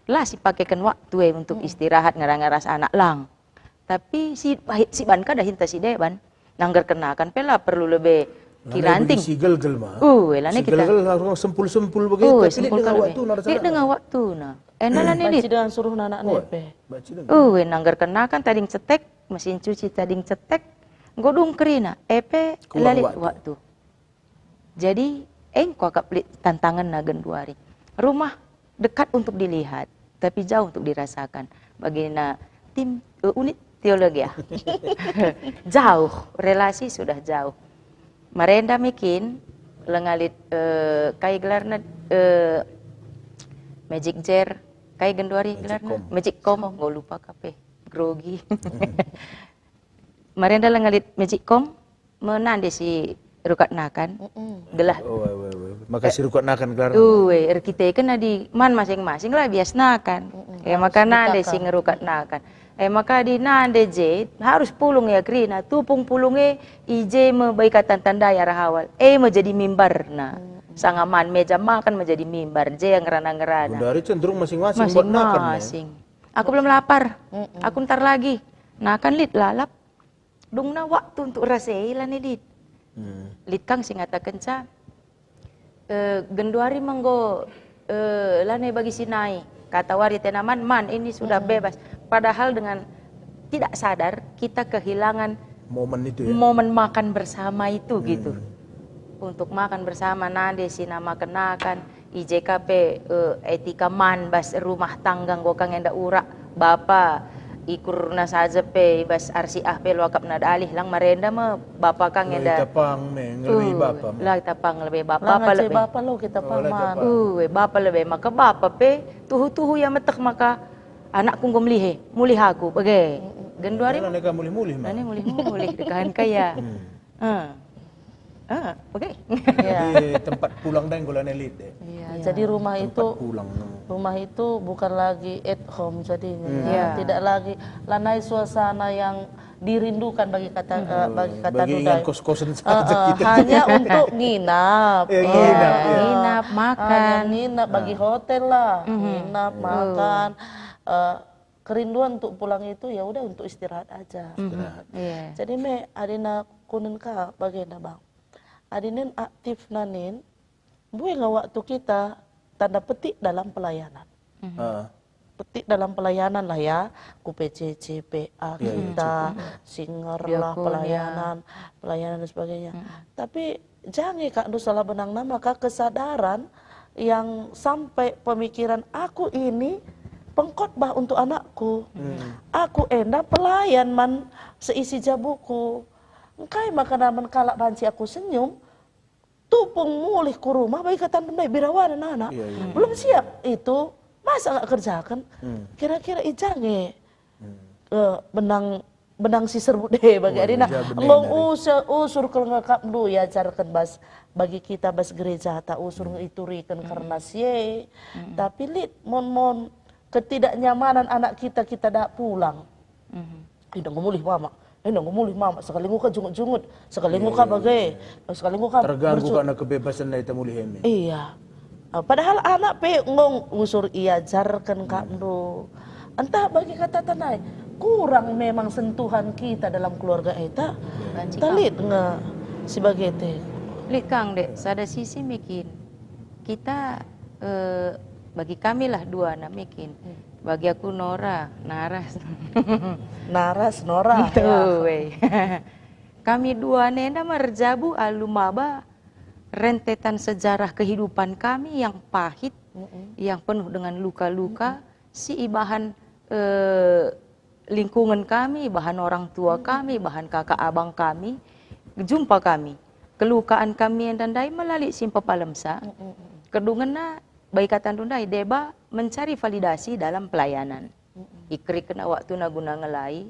La sipakeken waktu e untuk istirahat ngera-ngeras anak lang. Tapi si, si ban ka dahinta si deban. Nanggerken akan pe la perlu lebe kiranting. Sigelgel ma. Uh, elana kita. Sigelgel langsung sempul-sempul bage, uh, tapi lit sempul denga waktuna. Lit denga waktuna. Enda la lit. Banci dengan suruh anak nepe. Uh, nanggerken akan tading cetek, mesin cuci tading cetek. Enggo dung kerina, epe la lit waktu. Jadi, engko akap lit tantangenna genduari. Rumah dekat untuk dilihat, tapi jauh untuk dirasakan. Bagina tim, eh, unit teologi, ya. Jauh, relasi sudah jauh. Marenda me kin, Lenga lit, eh, kai gelarna, eh, Magic Jar, kai genduari gelarna? Magicom. Magicom, enggo lupa ka pe, grogi. Marenda lenga lit Magicom, me nande si rukatnakan. Mm-mm. Gelah. Oh, we, we, we. Maka si rukatnakan gelarna. Uwe, erkiteken adi man masing-masing la biasnakan. Mm-mm. E maka nande si ngerukatnakan. E maka adi nande je, harus pulung ia kerina, tupung pulung e, i je me bai kata tandai arah awal. E me jadi mimbarna. Mm-mm. Sanga man meja makan me jadi mimbar, je ngerana-ngerana. Gundari cenderung masing-masing buat nakan, ya? Masing-masing. Aku belum lapar. Mm-mm. Aku ntar lagi. Nakan lit lalap. Dungna waktu untuk rasa e lanai lit. Hmm. Lit kang si ngatakenca, eh, genduari me enggo, eh, lanai bagi si nai. Kata wari tena man, man ini sudah bebas. Padahal dengan tidak sadar kita kehilangan momen itu, ya? Momen makan bersama itu gitu. Hmm. Untuk makan bersama, nande si namaken-nakan, i je ka pe, eh, etika man bas rumah tangga enggo kang enda urak, bapa ikurna saja pe i bas arsiah pe lo akapna dalih, lang marenda me bapa kang enda. La itapang me, ngelebei bapa me. La itapang ngelebei bapa. Lang bapa aja lebe. Bapa lo kita pang man. Uh, bapa lebe maka bapa pe tuhu-tuhu ia meteh maka anakku enggo melihe, mulih aku, bage. Mm-mm. Genduari. Mulih-mulih mah. Mulih-mulih, dekahan kaya. Hmm. Eh. Eh, oke. Iya. Jadi tempat pulang dai gulana lit deh. Iya, jadi rumah itu, tempat pulang. Rumah itu bukan lagi at home jadinya, ya. Iya. Tidak lagi, lanai suasana yang dirindukan bagi kata, eh, bagi kata Dudai. Bagi yang kos-kosan saja kita. Hanya untuk nginap. Ya, nginap, ya. Nginap, makan. Hanya nginap bagi hotel lah. Nginap, makan. Eh, kerinduan untuk pulang itu ya udah untuk istirahat aja. Istirahat. Iya. Jadi me adina kunen ka bagenda, Bang. Adinen aktif nanin, mbue nge waktu kita tanda petik dalam pelayanan. Heeh. Petik dalam pelayanan lah ya, ku P C C, P A kita, singer lah, diakon, ya, pelayanan, pelayanan dan sebagainya. Tapi jange kak ndu salah benangna maka kesadaran yang sampai pemikiran, "Aku ini pengkhotbah untuk anakku. Aku enda pelayan man seisi jabuku. Engkai maka namen kalak banci aku senyum, tupung mulih ku rumah bagi kata ndai birawanen anak. Iya, iya. Belum siap itu, masa nggak kerjakan?" Kira-kira i jange eh, benang, benang si serbuk deh bagi adina. Enggo usur, usur kal ngekapndu iajarken bas, bagi kita bas gereja ta usur nge ituriken kerna si e. Tapi lit mon-mon ketidaknyamanan anak kita, kita dak pulang. Enda enggo mulih mama, enda enggo mulih mama, sekali enggo ka jungut-jungut, sekali enggo ka bage, sekali enggo ka terganggu berju-, karena kebebasan nai ta mulih eme. Iya. Ah, padahal anak pe enggo usur iajarken kak ndu. Entah bagi kata tanai, kurang memang sentuhan kita dalam keluarga eta. Banci talit nge si bage te. Lit kang dek, sada sisi mekin. Kita, eh, bagi kami lah dua na mekin. Bagi aku Nora, Naras. Naras, Nora. Betul, ya. Weh. Kami dua nenda merjabu alu maba rentetan sejarah kehidupan kami yang pahit, yang penuh dengan luka-luka, si ibahan, eh, lingkungan kami, ibahan orang tua kami, ibahan kakak abang kami, jumpa kami. Kelukaan kami enda ndai melali si mpepalemsa. Kedungenna bai katandu ndai deba mencari validasi dalam pelayanan. Ikeriken waktuna guna ngelai.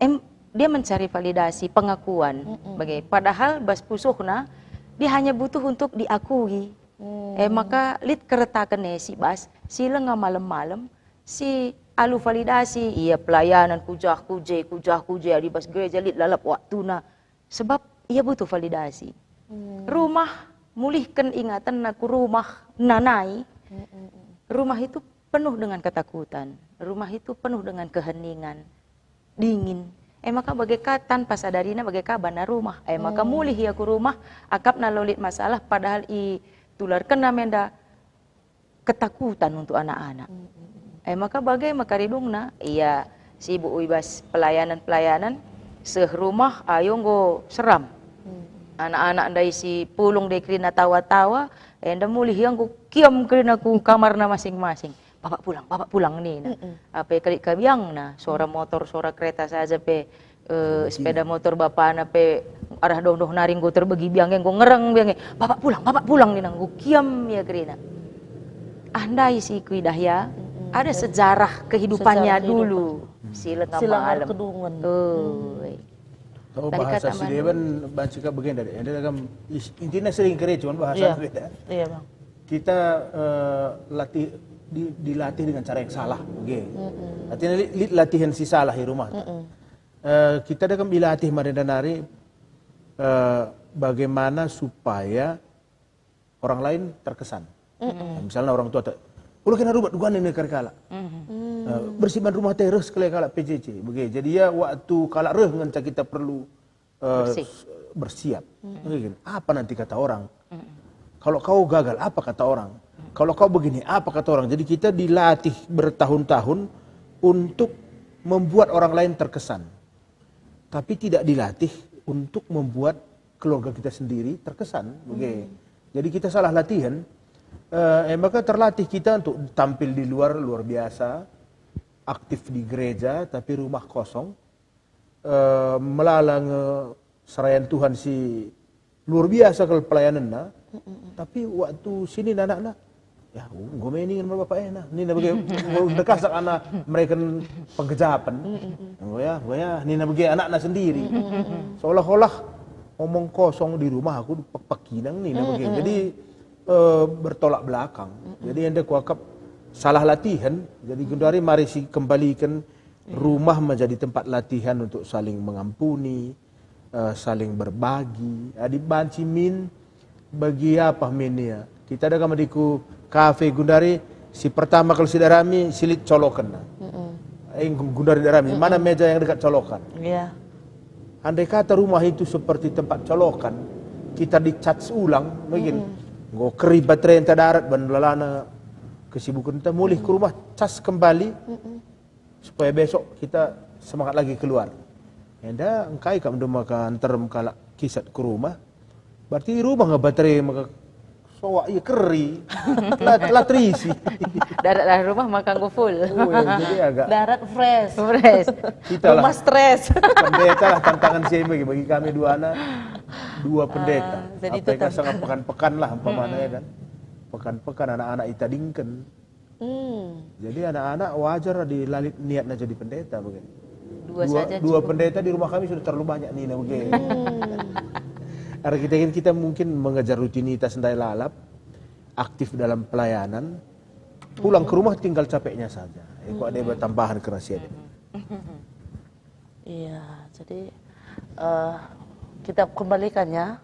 Em, dia mencari validasi, pengakuan. Bage, padahal bas pusuhna, dia hanya butuh untuk diakui. Eh, maka lit keretaken e si bas, si lenga malem-malem, si alu validasi, ia pelayanan kujah kuje, kujah kuje, adi bas gereja lit lalap waktuna. Sebab ia butuh validasi. Rumah, mulihken ingatenna ku rumah nanai. Rumah itu penuh dengan ketakutan. Rumah itu penuh dengan keheningan, dingin. E maka bage ka tanpa sadarina bage ka bana rumah. E maka mulih ia ku rumah, akapna lolit masalah, padahal itularkenna menda ketakutan untuk anak-anak. E maka bage maka ridungna, ia sibuk i bas pelayanan-pelayanan, seh rumah, ayo enggo seram. Anak-anak ndai si pulung dei kerina tawa-tawa, enda mulih ia enggo kiam kerina ku kamarna masing-masing. "Bapak pulang, bapak pulang," nina. Ape kali kabiangna, suara motor, suara kereta saja pe Eh, sepeda motor bapana pe arah doh-doh nari enggo terbegi biang e, enggo ngereng biang e. "Bapak pulang, bapak pulang," nina, enggo kiam ia kerina. Ah, ndai si kuidah ya. Mm-mm. Ada sejarah kehidupannya dulu. Sejarah kehidupan. Si lenga si lenga malem. Kedungen. Oi. Tahu tadi bahasa kata si Manu. Dewan banci ka bagenda deh. Enda kam is-, intina sering kere cuman bahasa iya. Beda. Iya, Bang. Kita, eh, latih di-, dilatih dengan cara yang salah, oke. Mm-mm. Artinya lit, lit latihan si salah di rumah. Mm-mm. Eh, kita ada kan dilatih marenda nari, eh, bagaimana supaya orang lain terkesan. Mm-mm. Misalnya orang tua tak, "Ulah kena rubat, duan ini kari kalak." Mm-mm. Eh, bersih ban rumah teh reh sekali kalak P J J. Bege. Jadi ya waktu kalak reh ngenca kita perlu, eh, bersih. S-, bersiap. Mm-mm. Mungkin, apa nanti kata orang? Mm-mm. Kalau kau gagal, apa kata orang? Mm-mm. Kalau kau begini, apa kata orang? Jadi kita dilatih bertahun-tahun untuk membuat orang lain terkesan. Tapi tidak dilatih untuk membuat keluarga kita sendiri terkesan. Oke. Hmm. Jadi kita salah latihan, eh, eh, maka terlatih kita untuk tampil di luar, luar biasa, aktif di gereja, tapi rumah kosong, eh, melala nge serayan Tuhan si luar biasa kal pelayananna. Mm, mm, mm. Tapi waktu sini anakna, "Ya, enggo me ningen man bapak ena." Nina bage, enggo dekasak anak mereken penggejapen. Mm, mm, mm. Enggo ya, enggo ya, nina bage anakna sendiri. Mm, mm, mm, mm. Seolah-olah omong kosong di rumah aku pek-, pekinang nina bage. Mm, mm, mm. Jadi, eh, bertolak belakang. Mm, mm. Jadi enda kuakap salah latihan. Jadi mm, mm, genduari mari si kembalikan iya. Rumah menjadi tempat latihan untuk saling mengampuni, eh, saling berbagi. Adi banci min, bagi apa min ia? Kita ada kama di ku kafe gundari, si pertama kalau si darami, silit coloken. Mm-mm. Eh, gu-, gundari darami, mana mm-mm, meja yang dekat colokan? Iya. Andai kata rumah itu seperti tempat colokan, kita dicas ulang, begin. Mm-mm. Enggo keri baterai enta darat, ban lalana kesibuken enta mulih ke mm-mm, rumah, cas kembali. Mm-mm. Supaya besok kita semangat lagi keluar. Enda engkai kam enda maka nterem kalak kisat ke rumah. Berarti i rumah nge baterai maka soak ia keri. La, la terisi. Darat lah rumah maka enggo full. Oh, ya, jadi agak darat fresh. Fresh. Kita lah rumah stres. Pendeta lah tantangan saya bagi, bagi kami dua anak, dua pendeta. Ah, jadi apa itu yang tantangan. Sangat pekan-pekan lah umpamanya, mm-mm, ya kan. Pekan-pekan anak-anak itadingken. Hmm. Jadi anak-anak wajar di lalit niatna jadi pendeta, bage. Dua dua, saja dua cukup. Pendeta di rumah kami sudah terlalu banyak nina, bage. Hmm. Karena kita kan, kita mungkin mengejar rutinitas ndai lalap, aktif dalam pelayanan, pulang ke rumah tinggal capeknya saja. Eh, kok ada tambahan kerasian? Iya, jadi, eh, kita kembalikan ya,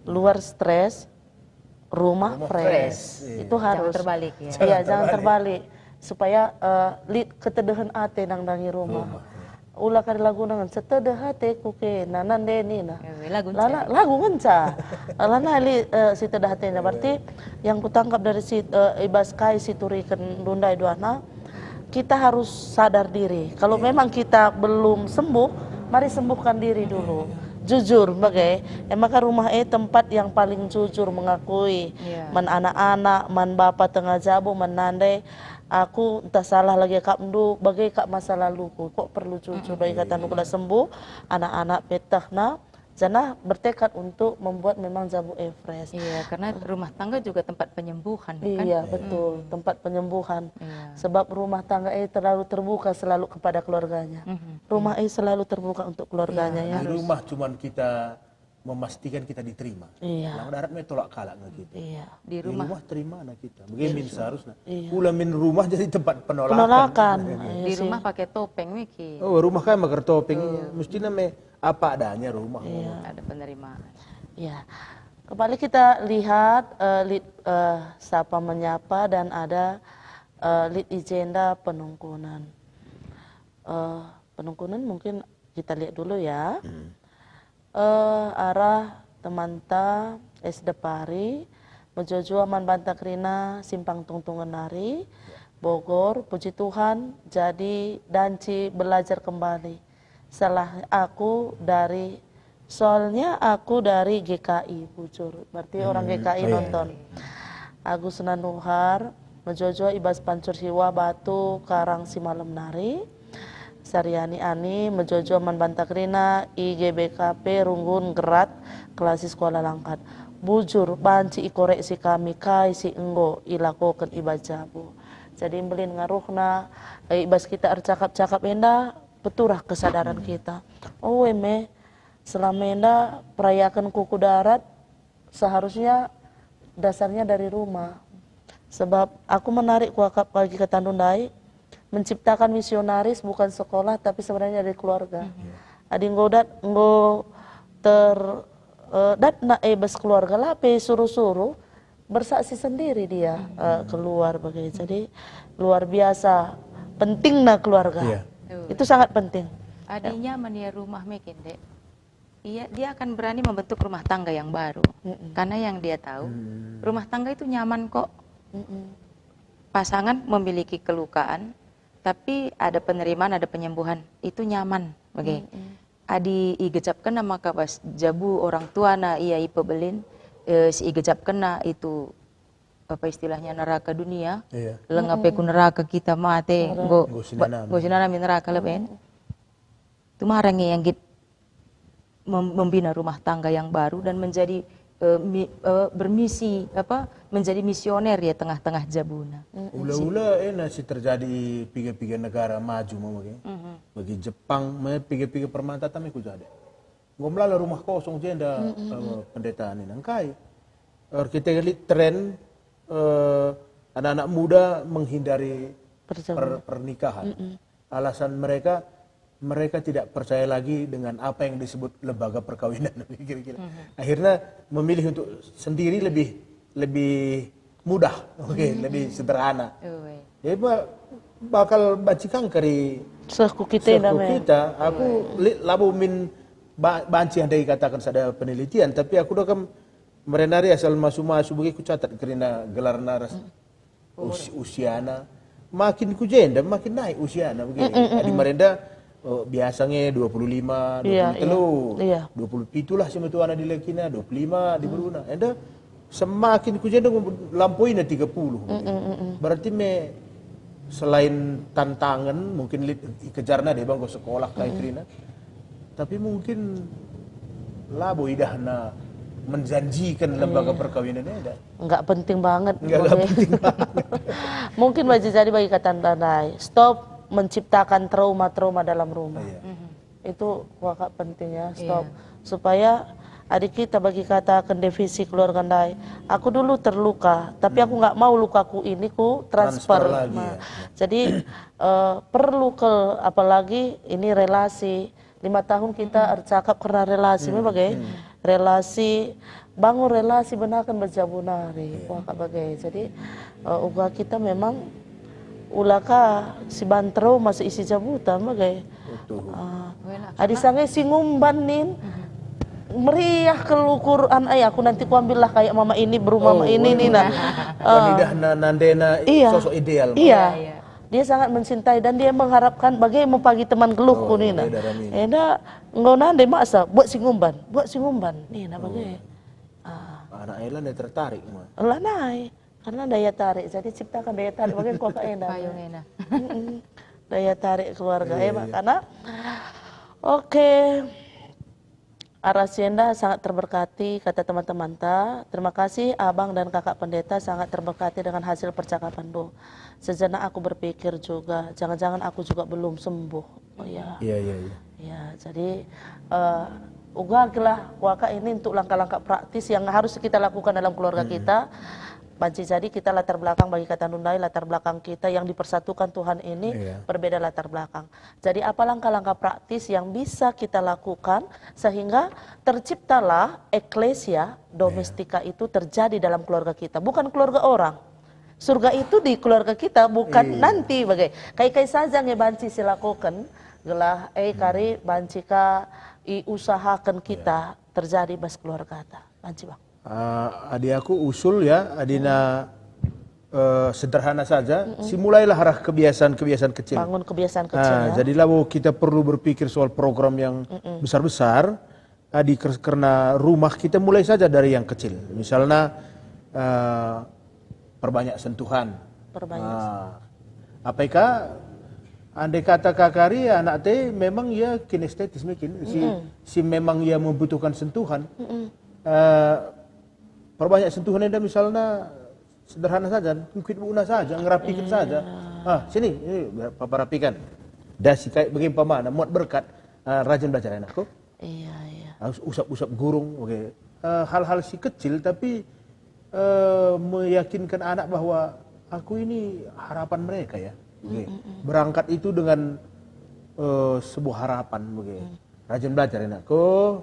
luar stres, rumah fresh. Rumah fresh, iya. Itu harus. Jangan terbalik ya. Iya, jangan terbalik. Supaya, eh, lit ketedehen ate nandangi rumah. Rumah, iya. Ula kari lagu nangan, "Setedeh ateku ke, nana ndeni nah." Eh, lagu ngenca. Lana, lagu ngenca. Lana li, eh, si tedah atena. Berarti yang kutangkap dari si, eh, ibas kai si turiken ndai duana, kita harus sadar diri. Kalau iya, memang kita belum sembuh, mari sembuhkan diri dulu. Iya. Jujur, bage. Emaka rumah e tempat yang paling jujur mengakui. Iya. Man anak-anak, man bapa tengah jabu, man nande, aku ntah salah lagi akapndu, bage kap masa laluku. Kok perlu jujur, mm-mm, bagi katandu kula sembuh, anak-anak petehna, janah bertekad untuk membuat memang jabu e fresh. Iya, karena rumah tangga juga tempat penyembuhan, kan? Iya, betul, tempat penyembuhan. Iya. Sebab rumah tangga e terlalu terbuka selalu kepada keluarganya. Mhm, rumah e selalu terbuka untuk keluarganya, iya, ya. Di rumah cuman kita memastikan kita diterima. Iya. Lang darat me tolak kalak nge kita. Iya. Di rumah. Di rumah terima na kita. Bagaimana seharusnya? Iya. Pula min rumah jadi tempat penolakan. Penolakan. Iya. Di sih. Rumah pakai topeng, Miki. Oh, rumah kan maker topeng. Iya. Mestinya me apa adanya rumah. Iya. Ada penerimaan. Ya. Kembali kita lihat, eh, lit, eh, sapa menyapa dan ada, eh, lit i jenda penungkunan. Eh, penungkunan mungkin kita lihat dulu ya. Hmm. Eh, arah temanta S Depari, mejuah-juah man banta kerina Simpang Tungtungen nari, ya. Bogor, puji Tuhan, jadi danci belajar kembali. Salah aku dari, soalnya aku dari G K I, bujur. Berarti orang, hmm, G K I, oh, iya, nonton. Iya. Agus Nanuhar, mejuah-juah ibas Pancur Siwa Batu Karang Simalem nari. Sariani Ani, mejojo man banta kerina i G B K P Runggun Gerat, kelas sekolah langkat. Bujur, banci ikoreksi kami kai si enggo ilakoken i bas jabu. Jadi mbelin ngaruhna, eh, i bas kita ercakap-cakap enda, peturah kesadaran kita. Oh, eme, selama enda perayaken kuku darat, seharusnya dasarnya dari rumah. Sebab aku menarik kuakap bagi katandu ndai, menciptakan misionaris bukan sekolah, tapi sebenarnya dari keluarga. Adi enggo dat, enggo ter, eh, datna e bas keluarga, la pe suruh-suruh, bersaksi sendiri dia, eh, keluar bage. Jadi luar biasa pentingna keluarga. Iya. Betul. Itu sangat penting. Adi nyaman ia rumah me kende. Iya, dia akan berani membentuk rumah tangga yang baru. Mm-mm. Karena yang dia tahu, rumah tangga itu nyaman kok. Mm-mm. Pasangan memiliki kelukaan, tapi ada penerimaan, ada penyembuhan. Itu nyaman, bage. Mm-mm. Adi igejapkenna maka bas jabu orang tuana ia ipebelin, eh, si igejapkenna itu, apa istilahnya, neraka dunia. Iya. Langa pe ku neraka kita mate, enggo, enggo sinanami. Enggo sinanami neraka leben. Tumara nge yang git mem-, membina rumah tangga yang baru dan menjadi, eh, mi-, eh, bermisi, apa, menjadi misioner ya tengah-tengah jabuna. Ula-ula ena si terjadi i piga-piga negara maju mama ke. Bagi Jepang me piga-piga permata tami ku jadi. Enggo melala rumah kosong jenda, eh, pendeta nina engkai. Er, kita lihat tren, eh, anak-anak muda menghindari per-, pernikahan. Alasan mereka, mereka tidak percaya lagi dengan apa yang disebut lembaga perkawinan, kira-kira. Akhirnya memilih untuk sendiri lebih, lebih mudah, oke, lebih sederhana. Jadi ba-, bakal banci kanker i seh ku kita. Aku li-, labo min ba-, banci enda ikatakan sada penelitian, tapi aku dokam merenari asal masu-masu bagi kucatat kerina gelarna ras Us-, usiana. Makin ku jenda, makin naik usiana begini. Adi marenda, eh, biasa nge dua puluh lima, dua puluh telu, dua puluh pitu lah si metuana di lekina, dua puluh lima di beruna. Enda semakin ku jenda ngumbu-, lampoina tiga puluh. Berarti me selain tantangan, mungkin lit-, ikejarna deba enggo sekolah kai kerina. Tapi mungkin labo idahna menjanjikan lembaga perkawinan enda. Enggak penting banget. Enggak, enggak penting banget. Mungkin bagi jadi bagi kata ndai, stop menciptakan trauma-trauma dalam rumah. Iya. Itu wakak penting ya, stop. Supaya adik kita bagi katakan definisi keluarga ndai. Aku dulu terluka, tapi aku nggak mau lukaku ini ku transfer. Transfer lagi, ya. Jadi, eh, perlu ke, apalagi ini relasi. Lima tahun kita ercakap kerna relasi, me bage. Relasi, bangun relasi benaken bas jabu nari. Wah, kak bage. Jadi, eh, uga kita memang ula ka si bantero masa isi jabuta, me bage. Betul. Ah, adi sange si ngumban nin, meriah kal ukur an, ai aku nanti kuambillah kayak mama ini, beru mama ini, nina. Wanidahna nandena sosok ideal. Iya. Iya, iya. Dia sangat mencintai dan dia mengharapkan bage mepagi teman geluhku, nina. Enda enggo nande maksa, buat si ngumban, buat si ngumban, nina bage. Ah. Anak ela nai tertarik, ma. Lanai, karena daya tarik. Jadi ciptakan daya tarik bage kuakap enda. Payung ena. Mm-mm. Daya tarik keluarga, eh, makana. Oke. Arah si enda sangat terberkati kata teman-temanta. Terima kasih Abang dan Kakak Pendeta, sangat terberkati dengan hasil percakapanndu. Sejenak aku berpikir juga, jangan-jangan aku juga belum sembuh. Oh ya. Iya, iya, iya. Ya, jadi, eh, uga gelah kuakap ini untuk langkah-langkah praktis yang harus kita lakukan dalam keluarga kita. Banci jadi kita latar belakang bagi kata ndai, latar belakang kita yang dipersatukan Tuhan ini berbeda latar belakang. Jadi apa langkah-langkah praktis yang bisa kita lakukan sehingga terciptalah eklesia domestika itu terjadi dalam keluarga kita, bukan keluarga orang. Surga itu di keluarga kita, bukan nanti bage. Kai-kai saja nge banci silakoken, gelah, eh, kari banci ka iusahaken kita terjadi bas keluargata. Banci, Bang. Ah, adi aku usul ya, adina, eh, sederhana saja, simulailah arah kebiasaan-kebiasaan kecil. Bangun kebiasaan kecil, ya. Jadi labo kita perlu berpikir soal program yang besar-besar, adi ker-, kerna rumah kita mulai saja dari yang kecil. Misalnya, eh, perbanyak sentuhan. Perbanyak. Ah, apa ika Andai kata kakari, anak te memang ia kinestetis mungkin, si, si memang ia membutuhkan sentuhan. Eh, perbanyak sentuhan enda misalna sederhana saja, ngkuit bukna saja, ngerapiken saja. Ah, sini, ini papa rapikan. Dasi kai bagi umpamana, muat berkat, eh, rajin belajar anakku. Iya, iya. Harus usap-usap gurung, oke. Eh, hal-hal si kecil tapi, eh, meyakinkan anak bahwa aku ini harapan mereka ya. Oke. Berangkat itu dengan, eh, sebuah harapan, oke. Rajin belajar anakku,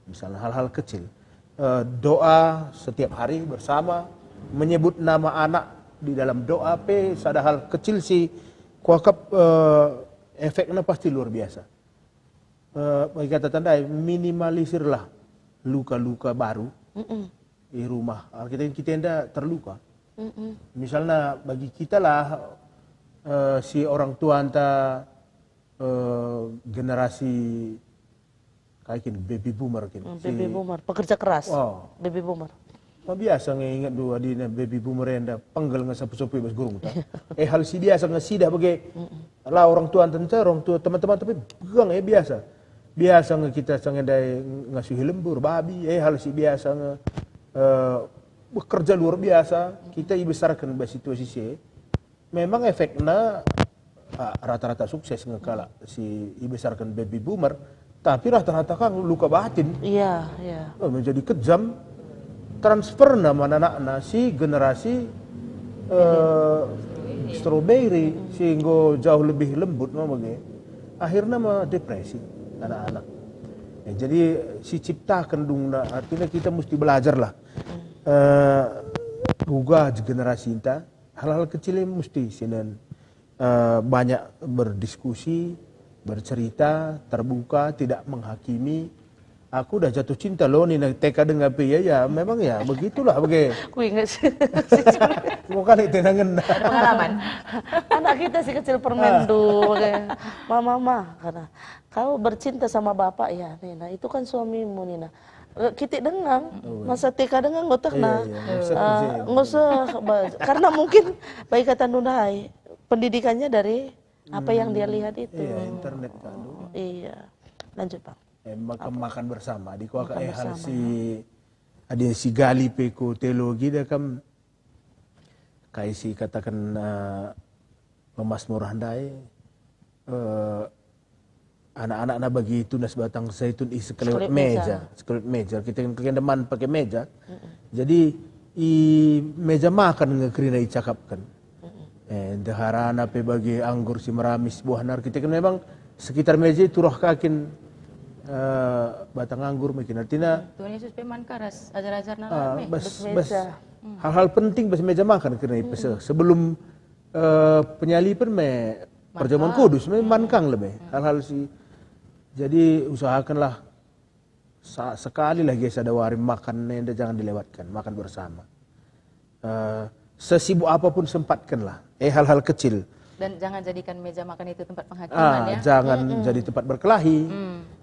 misalnya hal-hal kecil. Eh, doa setiap hari bersama, menyebut nama anak di dalam doa pe sada hal kecil si kuakap, eh, efeknya pasti luar biasa. Eh, bagi kata tandai, minimalisirlah luka-luka baru i rumah. Kita, kita enda terluka. Misalnya bagi kita lah, eh, si orang tua anta, eh, generasi kai kin, baby boomer kin. Hmm, si baby boomer, pekerja keras. Oh. Baby boomer. Ma biasa nge inget du adina baby boomer enda penggel nge sapu-sapu i bas gurung ta. Eh, hal si biasa nge sidah bage. La orang tua anta, orang tua teman-teman, tapi pegang eh biasa. Biasa nge kita sangendai ngasuhi lembur, babi, eh hal si biasa nge, eh, bekerja luar biasa. Kita ibesarken bas situasi si e. Memang efekna, ah, rata-rata sukses nge kalak si ibesarken baby boomer, tapi rata-rata kan luka batin. Iya, iya. Eh, menjadi kejam, transferna man anakna si generasi, eh, strawberry, si enggo jauh lebih lembut me bage. Akhirna me depresi anak-anak. Ya, jadi si ciptaken dungna, artinya kita mesti belajarlah. Eh, uga generasinta, hal-hal kecil ini mesti sinen, eh, banyak berdiskusi, bercerita, terbuka, tidak menghakimi. Aku dah jatuh cinta loh nina T K denga pe ya, ya memang ya begitulah bage. Ku inget sih. Mau kali tenangen. Pengalaman. Anak kita si kecil permen Ah. du, bage. Mama, ma, karena kau bercinta sama bapak ya, nina. Itu kan suamimu, nina. Eh, kitik denga, Oh, iya. Masa T K denga nggo teh Iya, nah. Iya, nggo seh Eh, je. Nggo seh, ba-, karena mungkin bagi kata ndai, pendidikannya dari apa yang dia lihat itu. Iya, internet kan dulu. Iya. Lanjut, Bang. Eh, makan, makan bersama. Di kuaka Makan eh hal bersama, si, ya. Ada si gali pe ku teologi dia kan kai si kataken, eh, Pemasmur ndai, eh, anak-anakna bagi tunas batang zaitun i sekelewet Sekelewet meja, meja. Sekelewet meja. Kita kan kekenda man pakai meja. Jadi i meja makan nge kerina icakapken. Eh, ndeharana pe bagi anggur si meramis buah nar. Kita kan memang sekitar meja itu roh kakin, eh, batang anggur mungkin. Artinya Tuhan Yesus pe man karas, ajar-ajarna Ah, rame. Bas, Bas bas meja. Hal-hal penting bas meja makan kena ipese. Sebelum, eh, penyaliben me perjamuan Makan. Kudus, me man kang lebe. Hal-hal si, jadi usahakanlah sa-, sekali lah ge sada wari makan enda jangan dilewatkan, makan bersama. Eh, sesibuk apapun sempatkanlah. Eh, hal-hal kecil. Dan jangan jadikan meja makan itu tempat penghakiman, Ah, ya. Jangan jadi tempat berkelahi,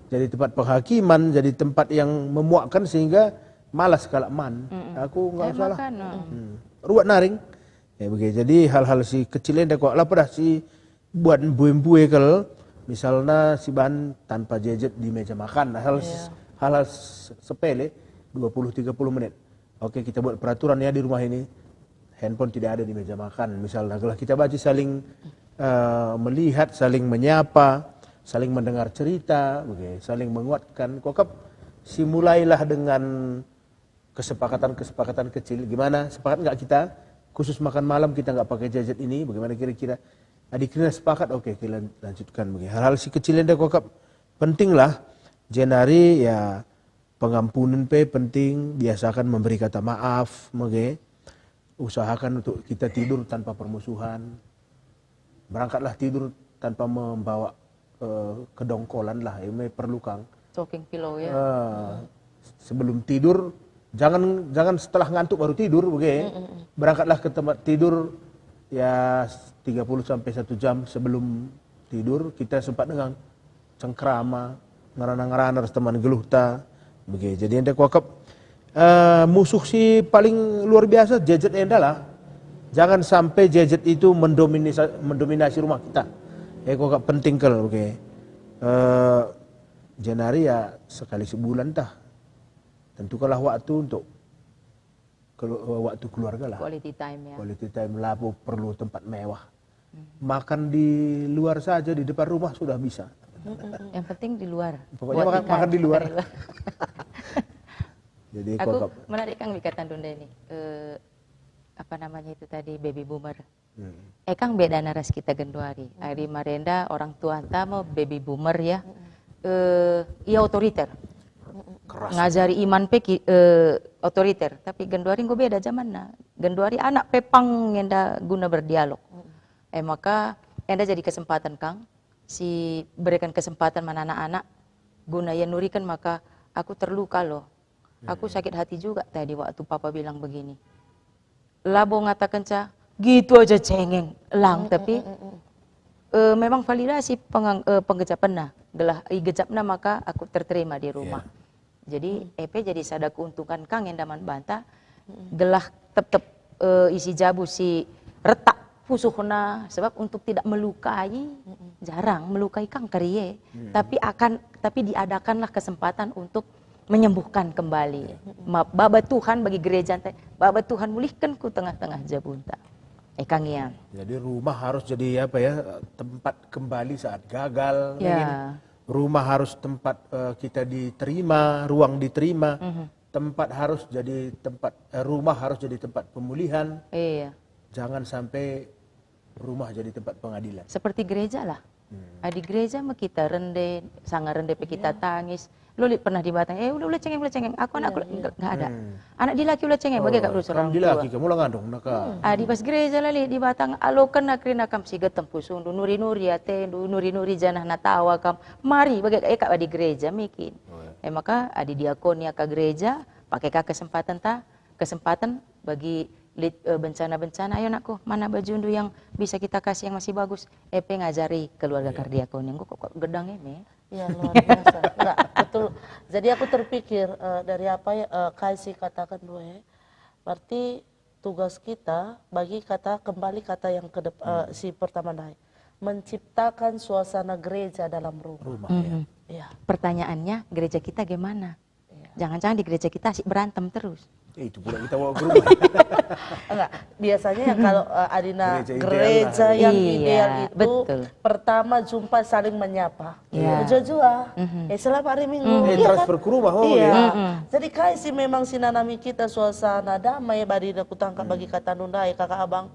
jadi tempat penghakiman, jadi tempat yang memuakkan sehingga malas kalak man. Aku nggak Eh, salah. Makan, oh. Hmm. Ruat naring. Ya, begitu. Jadi hal-hal si kecil enda kok lah pedah si buat mbue-mbue kal, misalna si ban tanpa jejet di meja makan. Hal Iya. Hal-hal se-, sepele, dua puluh tiga puluh menit. Oke, kita buat peraturan ya di rumah ini. Handphone tidak ada di meja makan. Misalnya, kalau kita baca saling, eh, melihat, saling menyapa, saling mendengar cerita, oke, saling menguatkan. Kokap, simulailah dengan kesepakatan-kesepakatan kecil. Gimana? Sepakat nggak kita? Khusus makan malam kita nggak pakai gadget ini. Bagaimana kira-kira? Adi kira sepakat, oke, kita lan-, lanjutkan. Oke. Hal-hal si kecil enda kokap penting lah. Jenari ya pengampunan pe penting, biasakan memberi kata maaf, mege. Usahakan untuk kita tidur tanpa permusuhan. Berangkatlah tidur tanpa membawa, eh, kedongkolan lah, ini perlu kang. Talking pillow, ya. Eh, sebelum tidur, jangan, jangan setelah ngantuk baru tidur, bege. Berangkatlah ke tempat tidur, ya, tiga puluh sampai satu jam sebelum tidur, kita sempat dengan cengkrama, ngerana-ngerana ras teman geluhta. Bege. Jadi enda kuakap, eh, musuh si paling luar biasa jejet enda lah. Jangan sampai jejet itu mendominisa-, mendominasi rumah kita. Eh, kok penting kal, oke. Eh, jenari ya sekali sebulan tah. Tentukanlah waktu untuk kelu-, waktu keluarga lah. Quality time, ya. Quality time, labo perlu tempat mewah. Hmm. Makan di luar saja, di depan rumah sudah bisa. Mm-mm. Yang penting di luar. Pokoknya buat makan, ikan, makan di luar. Makan di luar. Jadi, aku kok menarik kang kata Ndunda ini. Eh, apa namanya itu tadi, baby boomer. Hmm. Eh, kang bedana ras kita genduari. Ari marenda orang tua enta me baby boomer ya. Mm-mm. Eh, ia otoriter. Mm-mm. Keras. Ngajari iman pe ki-, eh, otoriter. Tapi genduari enggo beda zamanna. Genduari anak pe pang enda guna berdialog. Mm-mm. Eh, maka enda jadi kesempatan kang si berikan kesempatan man anak-anak guna ia nuriken maka aku terluka loh. Aku, hmm, sakit hati juga tadi waktu papa bilang begini. Labo ngatakenca, "Gitu aja cengeng," lang, mm, tapi, mm, mm, mm, eh, memang validasi pengang-, eh, penggejapenna. Gelah igejapna maka aku terterima di rumah. Iya. Jadi, mm, e pe jadi sada keuntungan kang enda man banta, mm, gelah tep-tep, eh, isi jabu si retak pusuhna, sebab untuk tidak melukai, mm, mm, jarang melukai kang kerie, mm, tapi akan, tapi diadakanlah kesempatan untuk menyembuhkan kembali. Iya. Ma-, baba Tuhan bagi gereja enta, baba Tuhan mulihken ku tengah-tengah jabunta. Eh, kang ia. Jadi rumah harus jadi apa ya, tempat kembali saat gagal, ya, mungkin. Rumah harus tempat, eh, kita diterima, ruang diterima. Mhm. Tempat harus jadi tempat, eh, rumah harus jadi tempat pemulihan. Iya. Jangan sampai rumah jadi tempat pengadilan. Seperti gereja lah. Hmm. Adi gereja me kita rende, sanga rende pe kita, iya, tangis. Lo lit pernah dibatang, "Eh, ula, ula cengeng, ula cengeng. Aku anakku," iya, iya, nggak, nggak ada. Hmm. Anak dilaki ula cengeng, bage kak, oh, terus orang tua. Kam dilaki, kamu la ngandung, naka. Hmm. Adi bas gereja la lit dibatang, aloken kerina kam si getem pusungndu, nuri-nuri atendu, nuri-nuri janah natawa kam. Mari, bage kak, eh, kak adi gereja me kin. Oh, iya. Eh, maka adi diakoni aka gereja, pake ka kesempatan ta, kesempatan bagi lit, eh, bencana-bencana, "Ayo nakku, mana bajundu yang bisa kita kasih yang masih bagus?" E pe ngajari keluarga, iya, kardiakon yang kok, kok gedang e me. Iya, luar biasa. Enggak, betul. Jadi aku terpikir, eh, dari apa ya, eh, kai si kataken dua e, berarti tugas kita bagi kata, kembali kata yang kedep-, eh, hmm, si pertama ndai, menciptakan suasana gereja dalam rumah. Rumah, ya. Mhm. Iya. Pertanyaannya, gereja kita gimana? Iya. Jangan-jangan di gereja kita asik berantem terus. Eh, itu pula kita bawa ke rumah. Enggak, biasanya yang kalau, eh, adina gereja ideal, gereja lah, yang ideal, iya, itu, betul, pertama jumpa saling menyapa. Iya. Jua-jua. Mhm. Eh, selamat hari Minggu. Hmm. Eh, iya, transfer kan? Ke rumah, oh, iya, iya. Mm-mm. Jadi kai si memang si nanami kita suasana damai, badina kutangkap, hmm, bagi kata ndai, kakak abang.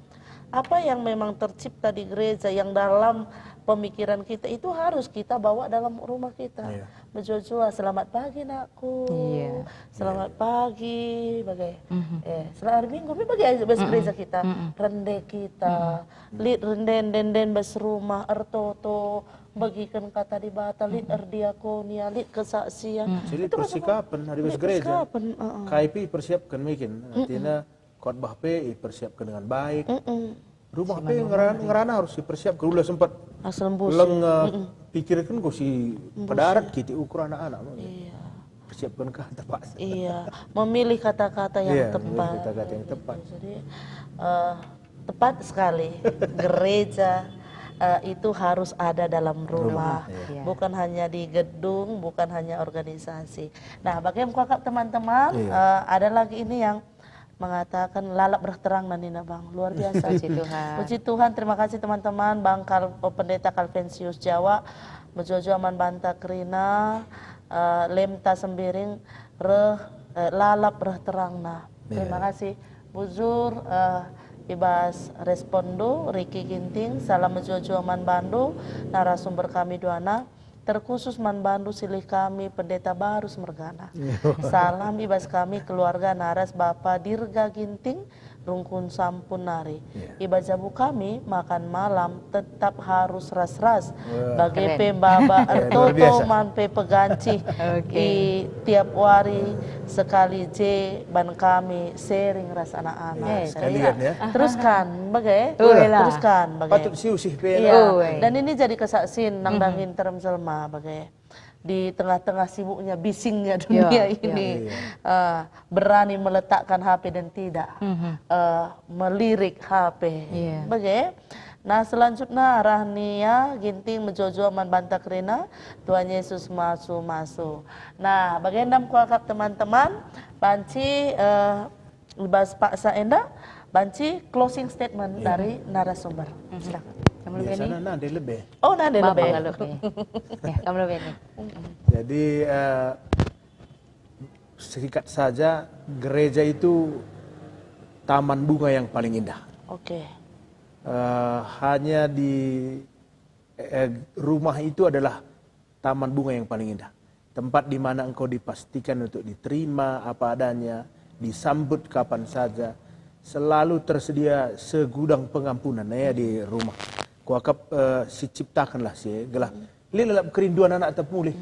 Apa yang memang tercipta di gereja yang dalam pemikiran kita itu harus kita bawa dalam rumah kita. Iya. Mejuah-juah, "Selamat pagi, nakku." Iya. Selamat pagi, bagai. Mhm. Eh, selamat hari Minggu, mi bagai aja bas, mm-mm, gereja kita. Mm-mm. Rende kita. Mm-mm. Lit rende, ende, ende bas rumah, ertoto, bagiken kata Dibata, lit, mm-mm, erdiakonia, lit kesaksian. Mm. Jadi itu kan semua persikapen, hari bas gereja. Persikapen, heeh. Kai pe persiapkan mungkin. Mm-mm. Artinya, khotbah pe ipersiapkan dengan baik. Mm-mm. Rumah pe ngeran-, ngerana harus ipersiapkan. Ula sempat leng, eh, pikirkan ku si pedarat kita ukur anak-anak. Iya. Persiapkan kata, Pak. Iya, memilih kata-kata yang tepat. Iya, memilih kata-kata yang tepat. Jadi, eh, tepat sekali. Gereja, eh, itu harus ada dalam rumah. Rumah, iya. Iya. Bukan hanya di gedung, bukan hanya organisasi. Nah, bagi yang kuakap teman-teman, iya, eh, ada lagi ini yang mengatakan lalap reh terang nina Bang. Luar biasa. Puji Tuhan. Puji Tuhan, terima kasih teman-teman, Bang Kal-, Pendeta Kalvensius Jawa, mejuah-juah man banta kerina, eh, Lemta Sembiring, reh, eh, lalap reh terangna. Terima kasih. Bujur, eh, ibas respondu, Riki Ginting, salam mejuah-juah man bandu, narasumber kami duana. Terkhusus man bandu silih kami Pendeta Barus mergana. Salam ibas kami keluarga naras Bapa Dirga Ginting, rungkun sampun nari. Iya. Ibas jabu kami makan malam tetap harus ras-ras. Wah. Bage pe baba ertoto man pe pegancih. Oke. I tiap wari sekali je ban kami sharing ras anak-anak. Iya, sekalian ya. Teruskan, bage. Teruskan, bage. Patut siusih pe. Iya. Dan ini jadi kesaksin nang dangin terem jelma, bage. Di tengah-tengah sibuknya, bisingnya dunia ini, eh, berani meletakkan H P dan tidak, eh, melirik H P. Bage, Nah, selanjutna arah Nia Ginting mejuah-juah man banta kerina, Tuhan Yesus masu-masu. Nah, bagenda me kuakap teman-teman, banci, eh, i bas paksa enda, banci closing statement Iya. dari narasumber. Silakan. Kamu lebih Biasana nih? Nande lebih. Oh, Nande Bapak lebih. Kalau nih. Ya, kamu lebih nih. Jadi eh, singkat saja, gereja itu taman bunga yang paling indah. Oke. Eh, hanya di eh, rumah itu adalah taman bunga yang paling indah. Tempat di mana engkau dipastikan untuk diterima apa adanya, disambut kapan saja, selalu tersedia segudang pengampunan ya di rumah. Kuakap eh, siciptakanlah si gelah lit lalap kerinduan anak tepulih.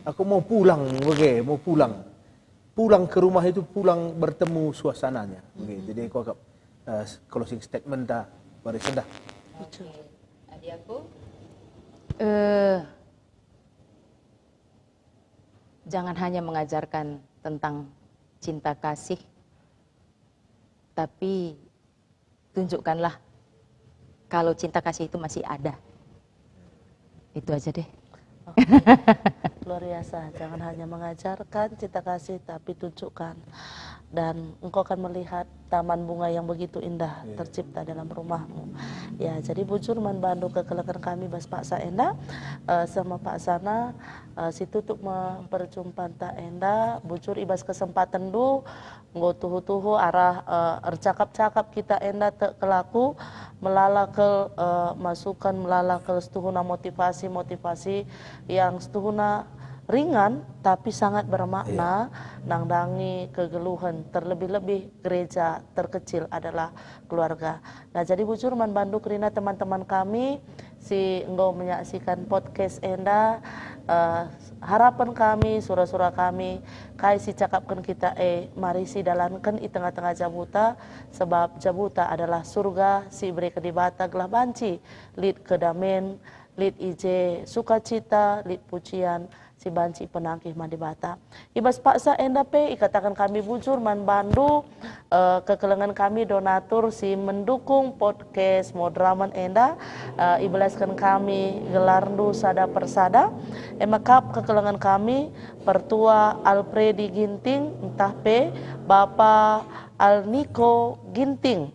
Aku mau pulang bage, mau pulang. Pulang ke rumah itu pulang bertemu suasananya. Bage. Jadi kuakap eh, closing statement ta mari sendah. Adi aku, eh, jangan hanya mengajarkan tentang cinta kasih, tapi tunjukkanlah kalau cinta kasih itu masih ada. Itu aja deh. Oke. Luar biasa, jangan hanya mengajarkan cinta kasih, tapi tunjukkan. Dan engkau akan melihat taman bunga yang begitu indah tercipta dalam rumahmu. Ya, jadi bujur man bandu kekelengen kami bas paksa enda, eh, sama paksana, eh, situtup me perjumpanta enda, bujur i bas kesempatenndu, enggo tuhu-tuhu arah, eh, ercakap-cakap kita enda tek kelaku, melala kel, eh, masukan, melala kel setuhuna motivasi-motivasi yang setuhuna ringan tapi sangat bermakna nandangi kegeluhen, terlebih-lebih gereja terkecil adalah keluarga. Nah, jadi bujur man bandu kerina teman-teman kami si enggo menyaksikan podcast enda, eh, harapan kami, sura-sura kami, kai si cakapken kita e, mari si dalanken i tengah-tengah jabuta, sebab jabuta adalah surga si ibereken Dibata gelah banci lit kedamen, lit i je sukacita, lit pujian si banci penangkih man Dibata. I bas paksa enda pe ikataken kami bujur man bandu, eh, kekelengen kami donatur si mendukung podcast Modramen enda, eh, ibelasken kami gelarndu sada persada. E me kap kekelengen kami Pertua Alpredi Ginting ntah pe Bapa Alniko Ginting.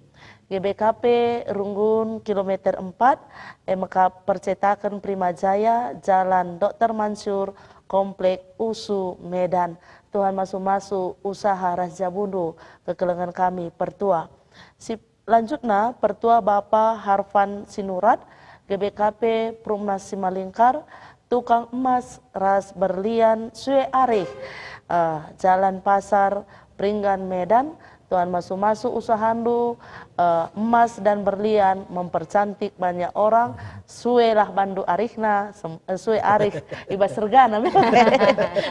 G B K P Runggun kilometer empat, e me kap percetaken Prima Jaya, Jalan Doktor Mansur, Komplek USU, Medan. Tuhan masu-masu usaha ras jabundu, kekelengen kami pertua. Si lanjutna, pertua Bapa Harvan Sinurat, G B K P Perumnas Simalingkar, tukang emas ras berlian sue arih, eh, Jalan Pasar, Pringgan, Medan. Tuhan masu-masu usahandu, eh, emas dan berlian mempercantik banyak orang, suelah bandu arihna, sem- eh, sue arih i bas sergana.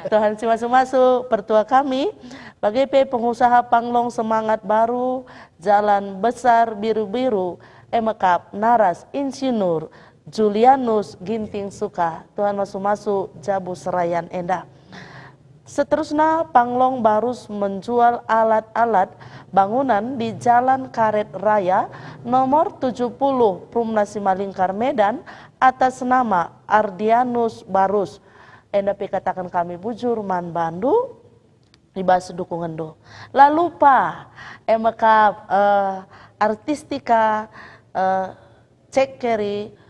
Tuhan si masu-masu pertua kami, bage pe pengusaha Panglong Semangat Baru, Jalan Besar Biru-Biru, e me kap naras Insinyur Julianus Ginting Suka. Tuhan masu-masu jabu serayan enda. Seterusna, Panglong Barus menjual alat-alat bangunan di Jalan Karet Raya nomor tujuh puluh, Perumnas Simalingkar, Medan, atas nama Ardianus Barus. Enda pe kataken kami bujur man bandu i bas dukungenndu. La lupa, e me kap, eh, Artistika, eh, Cek Keri,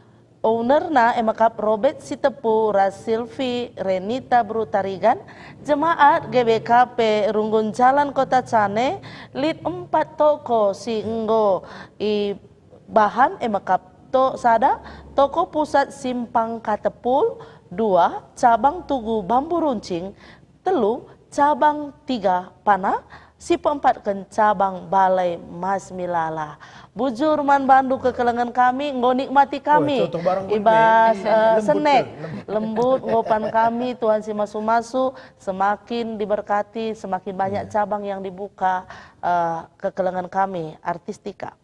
ownerna e me kap Robert Sitepu ras Silvi Renita Brutarigan, jemaat G B K P Runggun Jalan Kota Cane, lit empat toko si enggo ibahan, e me kap to sada, toko pusat Simpang Katepul, dua, cabang Tugu Bambu Runcing, telu, cabang Tiga Pana, si peempatken cabang Balai Mas Milala. Bujur man bandu kekelengen kami, enggo nikmati kami contoh barang i buat bas, nih. eh, Lembut senek, kan, lembut. Lembut, enggo pan kami, Tuhan si masu-masu, semakin diberkati, semakin banyak cabang yang dibuka, eh, kekelengen kami, Artistika.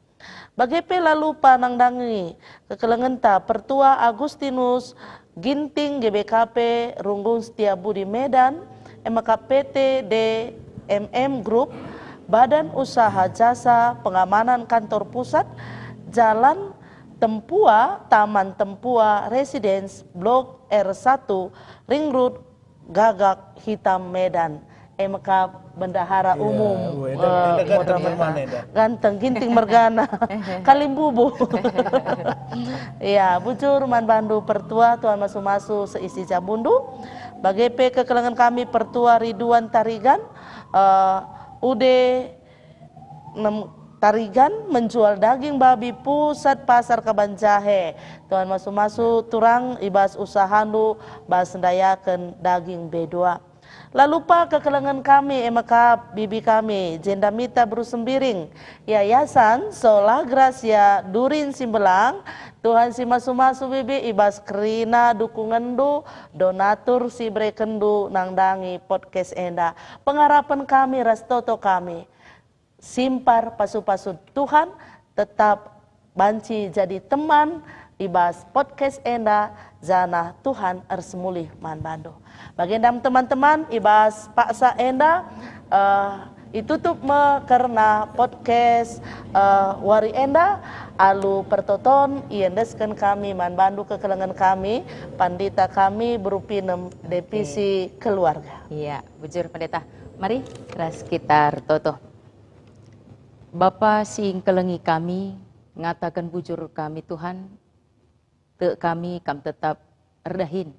Bage pe la lupa nandangi kekelengenta Pertua Agustinus Ginting, G B K P Runggun Setiabudi, Medan, e me kap P T D M M Group, Badan Usaha Jasa Pengamanan Kantor Pusat, Jalan Tempua, Taman Tempua Residence, Blok R satu, Ring Road, Gagak Hitam, Medan. E mekap bendahara umum, eda, eh, eda ganteng modern. Ganteng, Ginting mergana. Kalimbubu. Ya, bujur man bandu pertua, Tuhan masu-masu seisi jabundu. Bage pe kekelengen kami pertua Ridwan Tarigan, eh, Ude nem Tarigan menjual daging babi pusat pasar Kaban Jahe. Tuhan masu-masu turang i bas usahandu bas ndayaken daging B dua. La lupa kekelengen kami, e mekap bibi kami, Jenda Mita Beru Sembiring, Yayasan Sola Gracia Durin Simbelang. Tuhan si masu-masu bibi i bas kerina dukungenndu, donatur si berekenndu nandangi podcast enda. Pengarapen kami ras toto kami. Simpar pasu-pasu Tuhan tetap banci jadi teman i bas podcast enda, janah Tuhan ersemulih man bandu. Bagenda teman-teman, i bas paksa enda, eh, itutup me kerna podcast, eh, wari enda. Alu pertoton iendesken kami man bandu kekelengen kami, pandita kami berupinem divisi keluarga. Iya, bujur, Pendeta. Mari, ras kita ertoto. Bapa si engkelengi kami, ngataken bujur kami, Tuhan, tek kami Kam tetap erdahin,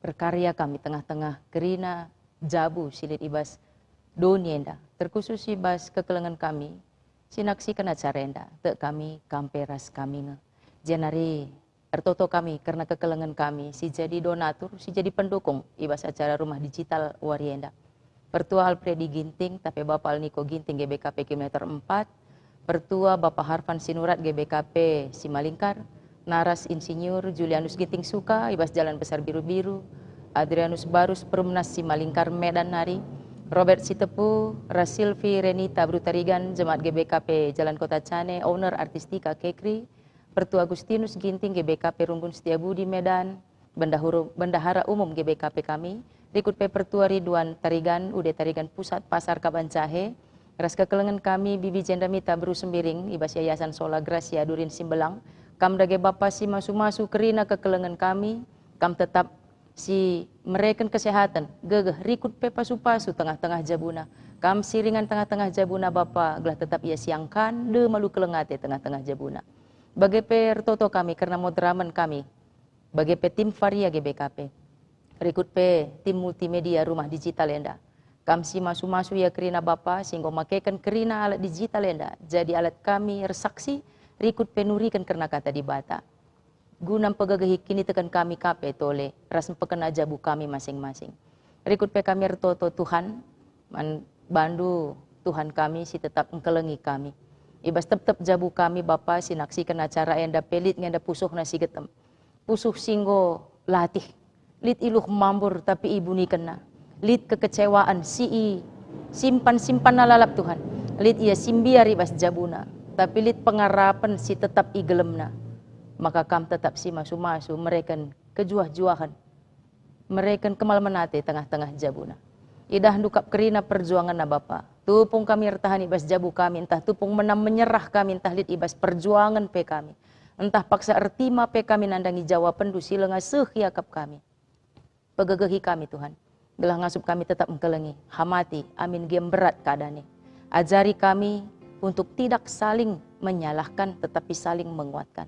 berkarya kami tengah-tengah kerina jabu si lit i bas doni enda, terkhusus i bas kekelengen kami si naksiken acara enda, tek kami Kam pe ras kami nge. Jenari ertoto kami kerna kekelengen kami si jadi donatur, si jadi pendukung i bas acara rumah digital wari enda. Pertua Alfredi Ginting, tape Bapa Alniko Ginting G B K P Kilometer empat, Pertua Bapa Harvan Sinurat G B K P Simalingkar, naras Insinyur Julianus Ginting Suka i bas Jalan Besar Biru-Biru, Adrianus Barus Perumnas Simalingkar Medan nari, Robert Sitepu, ras Silvi Renita Beru Tarigan, Jemaat G B K P Jalan Kota Cane, Owner Artistika Kekri, Pertua Agustinus Ginting G B K P Runggun Setiabudi Medan, Bendahuru-, Bendahara Umum G B K P kami, rikut pe Pertua Ridwan Tarigan, Ude Tarigan Pusat, Pasar Kaban Jahe, ras kekelengen kami Bibi Jenda Mita Beru Sembiring i bas Yayasan Sola Gracia Durin Simbelang. Kam dage Bapa si masu-masu kerina kekelengen kami, Kam tetap si mereken kesehatan, gegeh, rikut pe pasu-pasu tengah-tengah jabuna. Kam si ringan tengah-tengah jabuna Bapa, gelah tetap ia siangkan, dem alu keleng ate tengah-tengah jabuna. Bage pe ertoto kami kerna moderamen kami, bage pe tim Varia G B K P, rikut pe tim multimedia rumah digital enda. Kam si masu-masu ia kerina Bapa, si enggo makeken kerina alat digital enda jadi alat kami ersaksi, rikut pe nuriken kerna Kata Dibata, guna mpegegehi kiniteken kami ka pe tole ras mpekena jabu kami masing-masing. Rikut pe kami ertoto, Tuhan, man bandu, Tuhan kami si tetap engkelengi kami. I bas tep-tep jabu kami, Bapa, si naksiken acara enda pe lit nge enda pusuhna si getem, pusuh si enggo latih, lit iluh mambur tapi ibunikenna, lit kekecewaan si isimpan-simpanna lalap, Tuhan, lit ia si mbiar i bas jabuna, tapi lit pengarapen si tetap igelemna. Maka Kam tetap si masu-masu mereken kejuah-juahen, mereken kemalemen ate tengah-tengah jabuna. Idahndu kap kerina perjuangenna, Bapa. Tupung kami ertahan i bas jabu kami, ntah tupung menam menyerah kami, ntah lit i bas perjuangen pe kami, ntah paksa ertima pe kami nandangi jawapenndu si langa seh iakap kami. Pegegehi kami, Tuhan, gelah ngasup kami tetap engkelengi, hamati, amin gia mberat keadaan e. Ajari kami untuk tidak saling menyalahkan, tetapi saling menguatkan.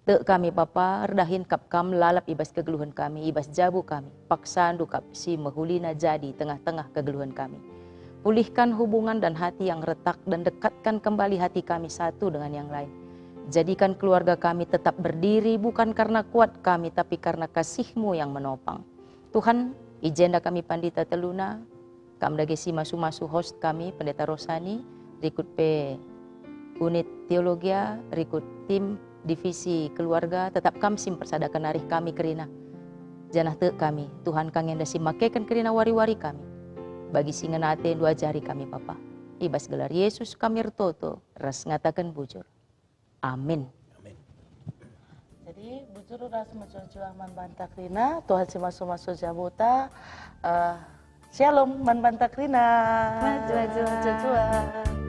Tek kami, Bapa, erdahin kap Kam lalap i bas kegeluhen kami, i bas jabu kami. PaksaNdu kap si mehulina jadi tengah-tengah kegeluhen kami. Pulihkan hubungan dan hati yang retak dan dekatkan kembali hati kami satu dengan yang lain. Jadikan keluarga kami tetap berdiri bukan karena kuat kami, tapi karena kasih-Mu yang menopang. Tuhan, i jenda kami pandita teluna, Kam dage si masu-masu host kami, Pendeta Rosani, rikut pe unit teologia, rikut tim divisi keluarga, tetap Kam si mpersadaken arih kami kerina. Janah tek kami, Tuhan, Kam enda si makeken kerina wari-wari kami. Bagi si ngena ateNdu ajari kami, Bapa. I bas gelar Yesus kami ertoto ras ngataken bujur. Amin. Amin. Jadi, bujur ras mejuah-juah man banta kerina, Tuhan si masu-masu jabuta, eh, Shalom man banta kerina. Mejuah-juah. Mejuah-juah.